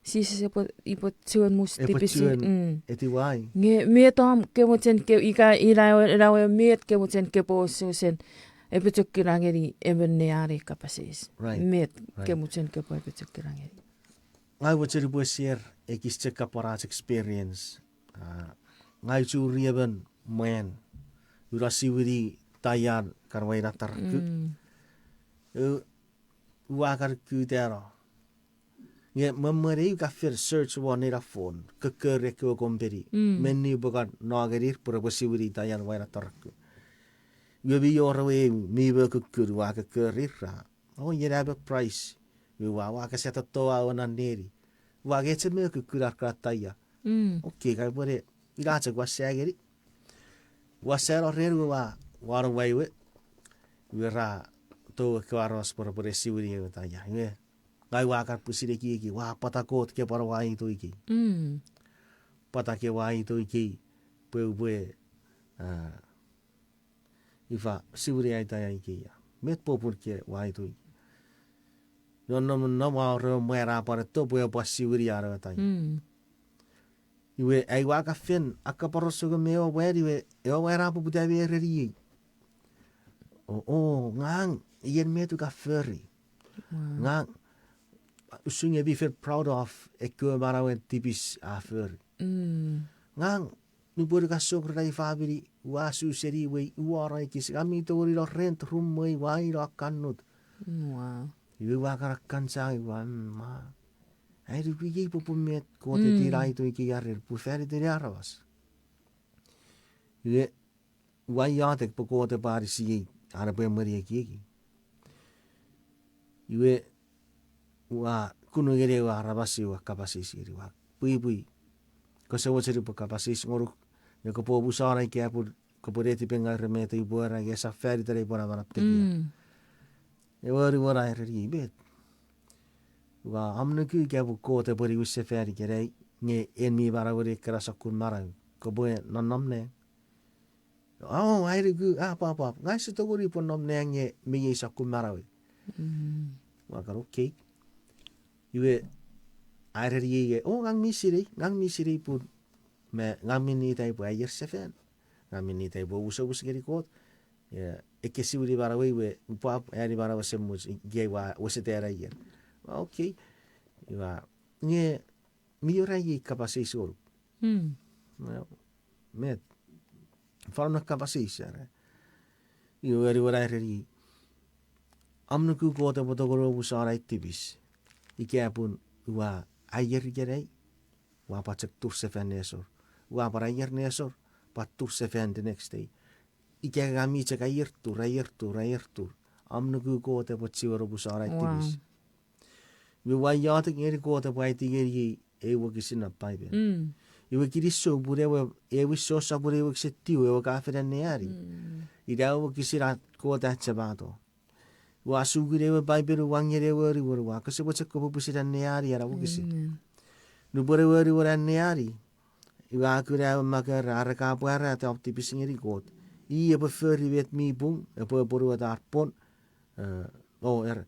Jises epwe, epwe chuen mus, epwe tipisin, chuen, mm, etiwa i. Nge met om ke mochen ke, ika ina ewe, ina ewe met ke mochen ke pwe usun, epwe chok kina ngeni emon nei an ei kapas eis. Right. Met, right, ke mochen ke pwe epwe chok kina ngeni. Ngang mochen upwe share ekis chok kapwan ach experience. Ah, ngang churi emon mwan, ua siwini taian kan waina taraku. Mm. Eh, ua kan kutano. Nge me mwen ei ka fen search won ena phone, kokkori ekkewe company. Mm. Menni upwe kan no ngenir pwe repwe siwini taian waina taraku. Iwe mi wor ewe mi mo kukkun, ua kokkorir ra, o, iena ewe price. Iwe ua, ua kasetatoa ewe non neni. Ua ngeche me kukkun ar kan taia. Mm. Okay, kai pwene, ina chok ua sa ngeni. Ua sa no ren iwe ua, ua no waiwe. Iwe ra tou ekkewe aramas pwe repwene siwini ewe taia. Iwe, ngang ua kan pwisin ekieki, ua, pwata Kot ke pwan ua aito ikei. Mm. Pwata ke ua aito ikei, pwe upwe, ah, ifa, siwini ai taia ikeia. Met popun ke ua aito ikei. Nonnom, nonnom, ua wor ewe mwan a pwan eto pwe epwe siwini an ewe taia. Mm. Iwe, ai ua kan fen akkaporosonge me ewe mwan, iwe, ewe mwan a poputa me ereniei. O, o, ngang, ien met ua kan fori. Wow. Ngang, usun nge mi fen proud of ekkewe manauen tipis a fori. Mm. Ngang, nupwen ua kan song ren ai famini, ua su seni we, ua no ekis, ngang mi tongeni no rent room me ua ino akkannut. Mm, wow. Iwe ua kan akkansa, ua, mm, ma. Ai nuku ikei popun met Kot e, mm, tina aito ikei a ren, pwe faniten aramas. Iwe, ua iotek pwe Kot epwe anisiei, an epwe emweni ekieki. Iwe, ua kunu ngeni ewe aramas, ua kapas eis ngeni, ua, pwipwi, kose mochen upwe kapas eis ngonuk, nge kopwe omusano ika pun kopwe netipengau ren met upwe era, nge esap fan iten ai upwe namanam tekia. Mm. Ewe anuon a ereniei, met? Ua, om nuku ika pun Kot epwe niwin sefan ikenai, nge en mi manaueni ekkena sokkun manau, kopwe nonnom nang. O, ai nuku, a, pwapwa. Ngang use tongeni pwe nom nang nge mi ei sokkun manauei. Mm. Ua kan, okay. Iwe, a ereniei, o, ngang mi sinei, ngang mi sinei pun, me ngang mi nitai pwe aier sefan. Ngang mi nitai pwe omusomus ngeni Kot. Ia, ekkesiwini manauei we, pwapwa, ani manau esemuch, ikei ua wesete ai aier. Ua, okay. Iwe, nge, mi wor ai ei kapas eis ngonuk. Mm. Well, met. Fan non kapas eis, are. Iwe, ewe anuon a ereniei, om nuku Kot epwe tongeni omusano ai tipis. Ika pun ua aier ikenai, ua pwan chok tur sefan nesor. Ua pwan aier nesor, pwan tur sefan the next day. Ika ngang mi chok aier tur, aier tur, aier tur. Om nuku Kot epwe chiwen omusano ai tipis. Wow. Iwe ua iotek ngeni Kot epwe aiti ngeniei ei wokisin non Paipen. Mm. Iwe kinisou pun ewe, ewin Joshua pun ewe wokisin tiw, ewe ka fen anneani. Mm. Ina ewe wokisin a Kot a achemato. Ua suki ewe Paipen, ua ngeni ewe anuon, ua, kose mochen kopwe pwisin anneani ena wokisin. Mm. Nupwen ewe anuon a anneani, iwe a kuna ewe makkei, are ka pwarata om tipis ngeni Kot, i epwe fori met mi pung, epwe apwonueta ar pwon, eh, o, er,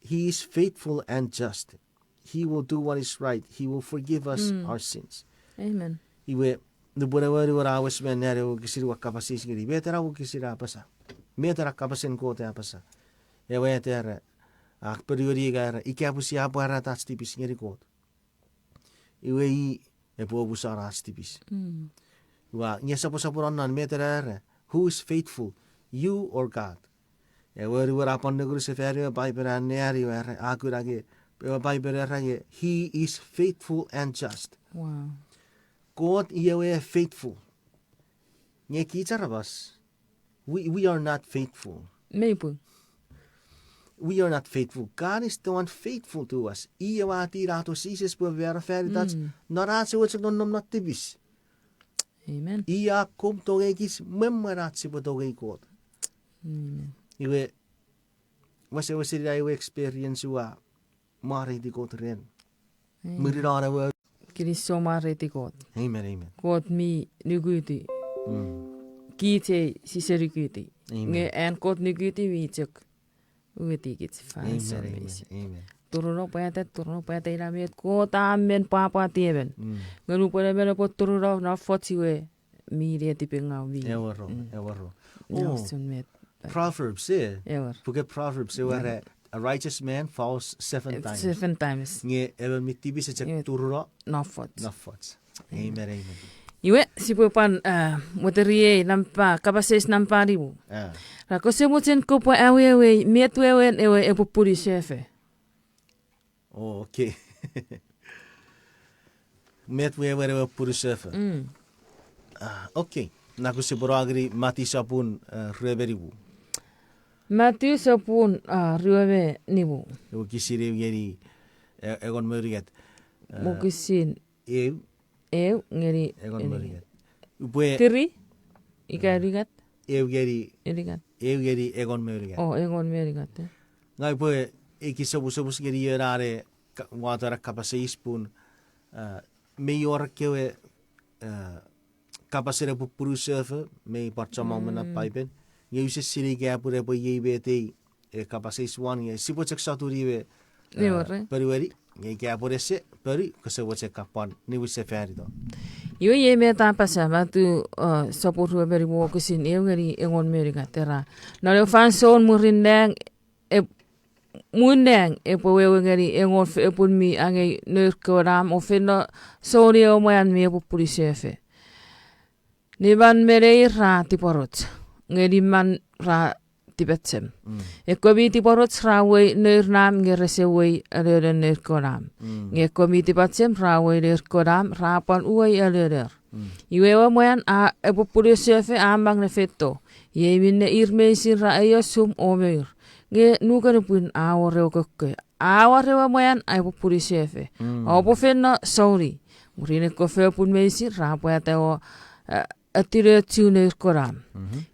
He is faithful and just. He will do what is right. He will forgive us, mm, our sins. Amen. Iwe, nupwen ewe anuon a wes me anneani ewe wokisin, ua kapas eis ngeni, met ena wokisin a apasa? Met ena kapasen Kot a apasa? Ewe a era, a ponueni ika era, ika pwe sia pwarata ach tipis ngeni Kot, iwe i epwe omusano ach tipis. Mm. Ua, nge soposoponon non met ena era, who is faithful, you or God? Ewe anuon a pwan nuku sefan ewe Paipen a anneani, iwe era, a kuna nge, ewe Paipen era nge, He is faithful and just. Wow. Kot i ewe faithful. Nge kich aramas, we, we are not faithful. Mei pung. We are not faithful. God is the one faithful to us. I ewe a tinato Jises pwe a mano fan itach, mm, non ach ewe chok nonnom non tipis. Amen. I a akkom tongeikich me mwen ach sipwe tongei Kot. Amen. Iwe, wesewesen ina ewe experience ua mwareiti Kot ren. Amen. Mwirin an ewe. Kinisou mwareiti Kot. Amen, amen. Kot mi nukuti. Mm. Kich ei sise nukuti. Amen. Nge an Kot nukuti mi chok uetikich fansoun meinisin. Amen, amen. Turuno pwata, turuno pwata ina met Kot a men pwapwati emon. Mm. Nge nupwen emon epwe turuno non foch iwe mi netipengau mi. Ewer o, mm, ewer o. Ina usun met. Proverbs, e? Ewer. Puken Proverbs, ewer. Ewer. A righteous man falls seven times. Seven times. Nge emon mi tipis e chok turuno nofoch. Nofoch. Amen, amen. Iwe, sipwe pwan, uh, mweteriei nampa, kapas eis nampa nimu. Ah. Ra kose mochen kopwe awewei met wewen ewe epupulu sefo. Oh, okay. Met wewen ewe epupulu sefo. Mm. Ah, okay. Nako sipwe no ngeni Mati sopun, uh, rue me nimu. Mati sopun, uh, rue me nimu. Ewe wokisin eu ngeni, e-, engon me unungat. Uh, wokisin eu. Eu ngeni engon me unungat. Upwe tiri? Ika unungat? Eu ngeni, unungat. Eu ngeni engon me unungat. Oh, engon me unungat, eh. Ngang upwe ekis omusomus ngeni ion a ne ka-, wato ena kapas eis pun, uh, mei wor ekkewe, uh, kapasen epupulu sefo, mei pwan chommong me non Paipen. Nge use sinei ika pun epwe iei met ei, e, kapas eis won, nge sipwe chok sotuni we, e, ponueni, nge ika pwe ese ponu, kose mochen ka pwan niwin sefanito. Iwe iei met a apasa, Mati, e, sopun rue me nimu wokisin eu ngeni engon me unungat era: Non ewe fansoun mwirin nang, e, mwirin nang epwe wewe ngeni engon fopun mi angei nour kewe nam o feino souni ewe mwan mi epupulu sefo. Nimmon me neir ra tipwaroch, nge nimmon ra tipachem. Ekkewe mi tipwaroch ra uwei nour nam nge rese uwei alolon nour kewe nam. Nge ekkewe mi tipachem ra uwei nour kewe nam ra pwan uwei alolor. Iwe ewe mwan a epupulu sefo a mang ne feito. Iei minne ir meinisin ra ei osum o mour. Nge nukunupwin a wor ewe kokko. A war ewe mwan a epupulu sefo. Oupwe feino souni. Mwirin ekkewe fopun meinisin ra pwata o, e, atinochu nour kewe nam.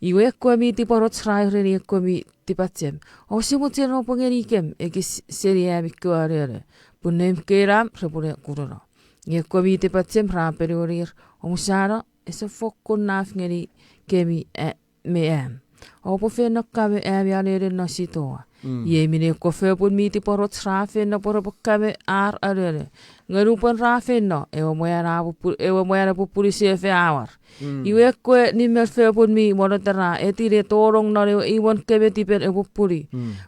Iwe ekkewe mi tipwaroch ra ureni ekkewe mi tipachem: Ouse mochen oupwe ngenikem ekis seni ami kewe alolo, pun noum kewe nam repwene kununo. Nge ekkewe mi tipachem ra ponuenir: Omusano, ese fokkun naf ngenikemi, e, me am. Oupwe feino kamo ami alolo non sitowa. Iei minne ekkewe fopun mi tipwaroch ra feino pwe repwe kamo ar alolo. Nge nupwen ra feino, ewe mwan a pupu-, ewe mwan epupulu sefo a war. Iwe ekkewe nimmon fopun mi monnota ra etine tonong non ewe imwen kemetipen epupulu.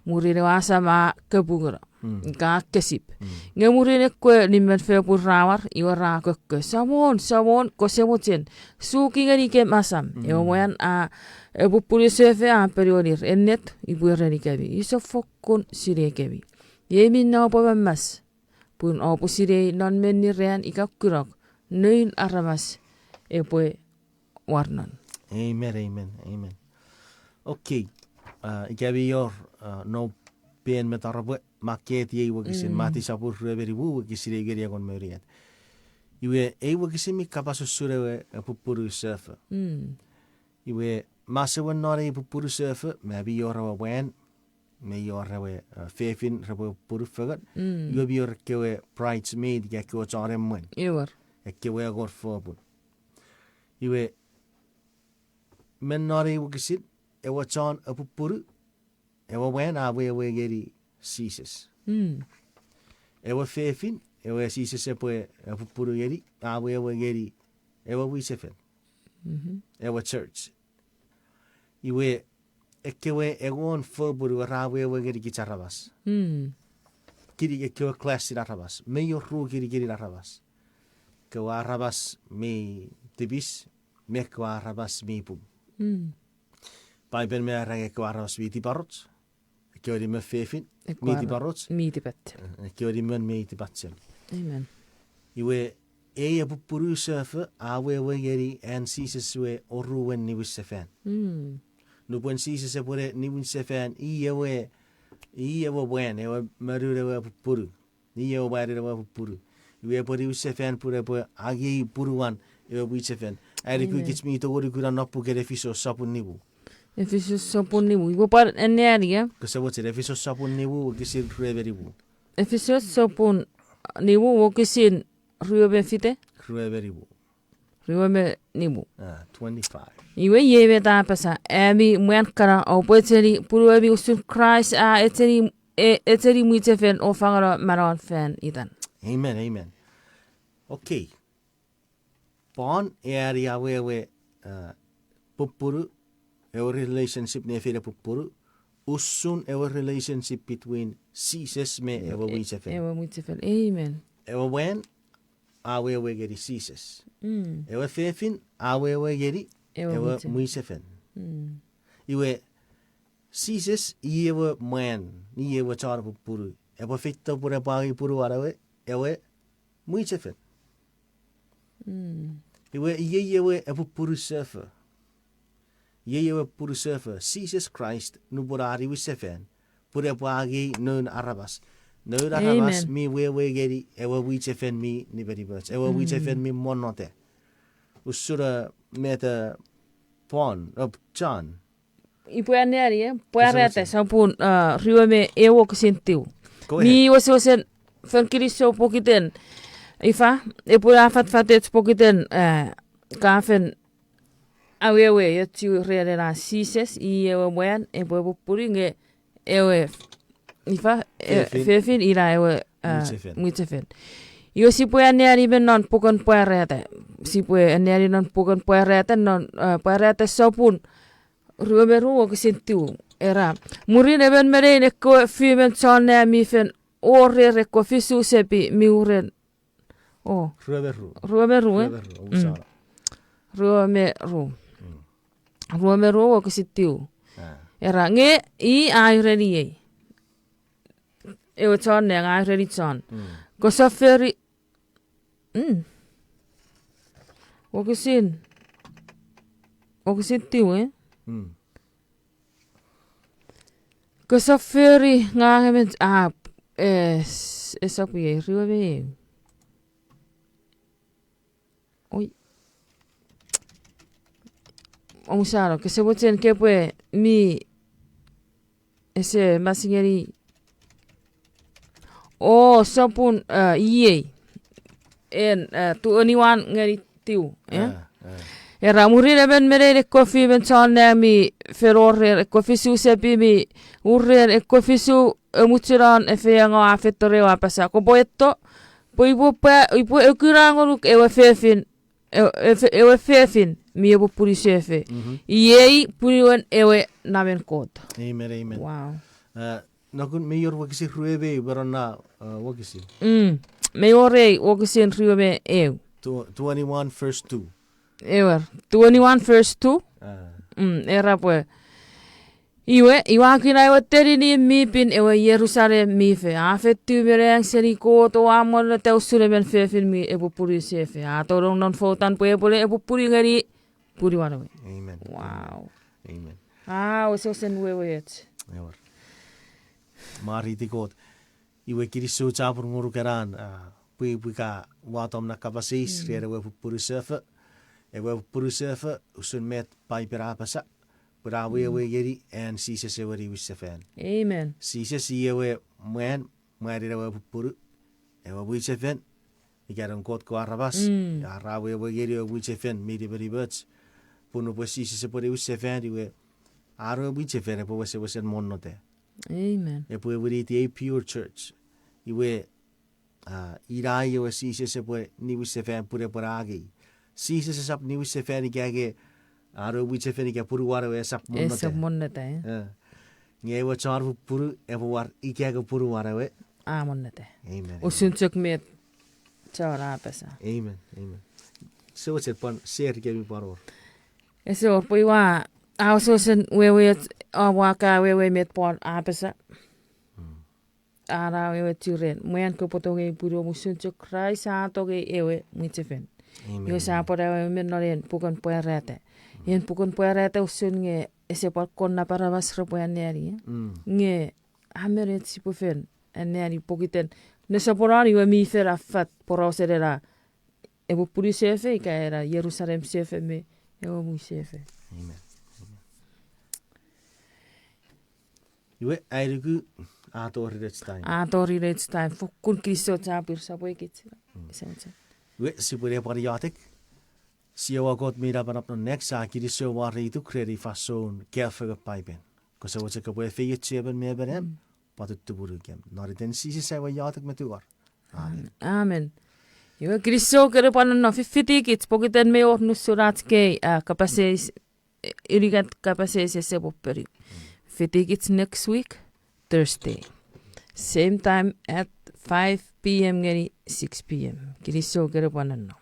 Mwirin ewe asam a kopunguno, ika kesip. Nge mwirin ekkewe nimmon fopun ra war, iwe ra kokko: Samon, Samon, kose mochen suki ngenikem asam. Ewe mwan a epupulu sefo a ponuenir: Ennet, upwe erenikemi, use fokkun sinei kemi. Iei minne oupwe mammas, pun oupwe sinei non menni ran ika kunok, Noun Aramas epwe war non. Amen, amen, amen. Okay. A, ika mi wor, a, no pen me taropwe, makketiei wokisin, Mati sopun rue me nimu, wokisin eu ngeni engon me unungat. Iwe ei wokisin mi kapas usun ewe epupulu sefo. Iwe masewen non ei pupunu sefo, me mi wor ewe mwan, me wor ewe, uh, fefin repwe pupunu fengen. Iwe mi wor ekkewe bridesmaid ika ekkewe chon emwen. Ekkewe engon fopun. Iwe, me non ei wokisin, ewe chon apupunu, ewe mwan a wewe ngeni Jises. Ewe fefin, ewe Jises epwe, uh, pupunu ngeni, a wewe ngeni ewe mwichefen. Ewe church. Iwe, ekkewe engon fopun iwe ra wewe ngeni kich aramas. Kini ekkewe klasin aramas. Me wor ru kinikinin aramas. Ekkewe aramas mi tipis, me ekkewe aramas mi pung. Paipen mi era ekkewe aramas mi tiparoch, ekkewe nimmon fefin mi tiparoch, mi tipachem. Ekkewe nimmon mi tipachem. Iwe, ei apupunu sefo a wewe ngeni an Jises we oruwen niwinsefan. Nupwen Jises epwene niwinsefan, i ewe, i ewe mwan, ewe monun ewe apupunu. I ewe mwanen ewe apupunu. Iwe epwe niwinsefan pun epwe angei punuan ewe mwichefen. Ai nuku kich mi tongeni kuna non puken Efisos sopun nimu. Efisos sopun nimu. Iwe pwan anneani, e? Kose mochen Efisos sopun nimu, wokisin rue me nimu. Efisos sopun nimu, wokisin rue me fite? Rue me nimu. Rue me nimu. Iwe iei met a apasa: Ami mwan kana, oupwe echeni punuemi usun Kraist a echeni, e, echeni mwichefen o fangeno manauan fan itan. Amen, amen. Okay. Pwan eani awewe, uh, pupunu, ewe relationship nefinen pupunu, Usun ewe relationship between Jises me ewe mwichefen. Ewe mwichefen. Amen. Ewe mwan a wewe ngeni Jises. Mm. Ewe fefin a wewe ngeni ewe mwichefen. Mm. Iwe, Jises i ewe mwan, i ewe chon pupunu. Epwe feito pun epwe angei punuan ewe, ewe mwichefen. Mm. Iwe, iei ewe epupunu sefo. Iei ewe pupunu sefo, Jises Kraist, nupwen a niwinsefan, pun epwe angei noun aramas. Noun aramas mi wewe ngeni ewe mwichefen mi nimenimoch, ewe mwichefen mi monnota. Usun, uh, meta Paul, uh, John. Upwe anneani, eh? Pwarata sopun, uh, rue me ew wokisin tiw. Go ahead. Mi wesewesen fen kinisou pokiten, ifa, epwe afatafatoch pokiten, uh, ka fen awewe, iochu ren ena Jises, i ewe mwan, epwe pupunu nge ewe, ifa, e, fefin ina ewe, uh, mwichefen. Iwe sipwe anneani me non puken Pwarata. Sipwe anneani non puken Pwarata, non, uh, Pwarata sopun rue me ru wokisin tiw. Era, mwirin emon me nein ekkewe fimen chon nang mi fen wor rer ekkewe fisu sepi mi uren. O. Rue me ru. Rue me ru, eh? Rue me ru, omusano. Rue me ru. Mm. Rue me ru wokisin tiw. Ah. Era, nge i a ereniei. Ewe chon nang a ereni John. Mm. Kosap fori, mm. Wokisin. Wokisin tiw, eh? Mm. Kosap fori ngang emon ap, eh, s-, esap iei, rue me ew. Oi. Omusano, kese mochen kepwe mi ese masingeni. O, sopun, eh, iei. En, eh, twenty-one ngeni tiw, eh? Ah, ah. Era mwirin emon me nein ekkewe fimen chon nang mi fen wor rer ekkewe fisu sepi mi uren ekkewe fisu, eh, muchunon efeiengaw a feito ren ewe a apasa, kopwe etto, pwe upwe pwa, upwe ekunangonuk ewe fefin, e-, efe-, ewe fefin mi epwe pupunu sefo. Mhm. Iei punuen ewe namen Kot. Amen, amen. Wow. Eh, nokun mei wor wokisin rue me ew, me non na, eh, wokisin. Mm. Mei wor ei wokisin rue me ew. Tw-, twenty-one verse two. Ewer, twenty-one verse two. Ah. Mm, era pwe. Iwe, iwe a kuna ewe teninimw mi pin ewe Jerusalem mi fo, a feitiw me nang seni Kot o a monnota usun emon fefin mi epwe pupunu sefo. A tonong non foutan pwe epwene epwe pupunu ngeni punuan ewe. Amen. Wow. Amen. Ah, wesewesen weweoch. Ewer. Mwareiti Kot. Iwe kinisou chapur ngonuk ena, ah, pwe, pwe ka wato om na kapas eis, mm, ren ewe pupunu sefo. Ewe pupunu sefo, usun met Paipen a apasa, pwe a wewe, mm, ngeni an Jises ewe niwinsefan. Amen. Jises i ewe mwan, mwanin ewe pupunu, ewe mwichefen, ika noun Kot kewe aramas, mm, a ra wewe ngeni ewe mwichefen mi nimenimoch, pun nupwen Jises epwe niwinsefan, iwe, an ewe mwichefen epwe wesewesen monnota. Amen. Epwe winiti a pure church. Iwe, ah, ina i ewe Jises epwe niwinsefan pun epwe angei. Jises esap niwinsefan ika nge an ewe mwichefen ika punuan ewe esap monnota. Esap monnota, eh? Eh. Nge ewe chon pupunu epwe war ika nge punuan ewe a monnota. Amen, amen. Usun chok met John a apasa. Amen, amen. Ese wesen pwan share kemi pwan wor. Ese wor, pwe ua, a wesewesen wewe, a ua ka wewe met Paul a apasa. Mm. A na wewe churen, mwan kopwe tongei punuom usun chok Kraist a tongei ewe mwichefen. Amen. Iwe sa pwan awewe me non en puken Pwarata. Mm. En puken Pwarata usun nge ese pwan kon napanapas repwe anneani, eh? Mm. Nge a men ech sipwe fen anneani pokiten nesoponon iwe mi fen affat porausen ena epwe pupunu sefo ika ena Jerusalem sefo me ewe mwichefen. Amen. Amen. Iwe, ai nuku, a tori next time. A tori next time. Fokkun kinisou chapur, sopwe kich. Mm. Iwe, sipwe ne pwan iotek. Jiowa Kot mi napanap non nang, sia kinisou mwareituk ren ei fansoun kaeo fengen Paipen. Kose mochen kopwe efeiochu emon me emon, mm, pwan tutumunu kem. Non iten Jises ai we iotek me tungor. Amen. Amen. Iwe kinisou kene pwan nonno fifiti kich pokiten mei wor nusun ach kei, ah, kapas eis, eh, unungat kapas eis ese popeni. Mm. Fetikich next week, Thursday. Same time at five p.m. ngeni six p.m. Kinisou kene pwan nonno.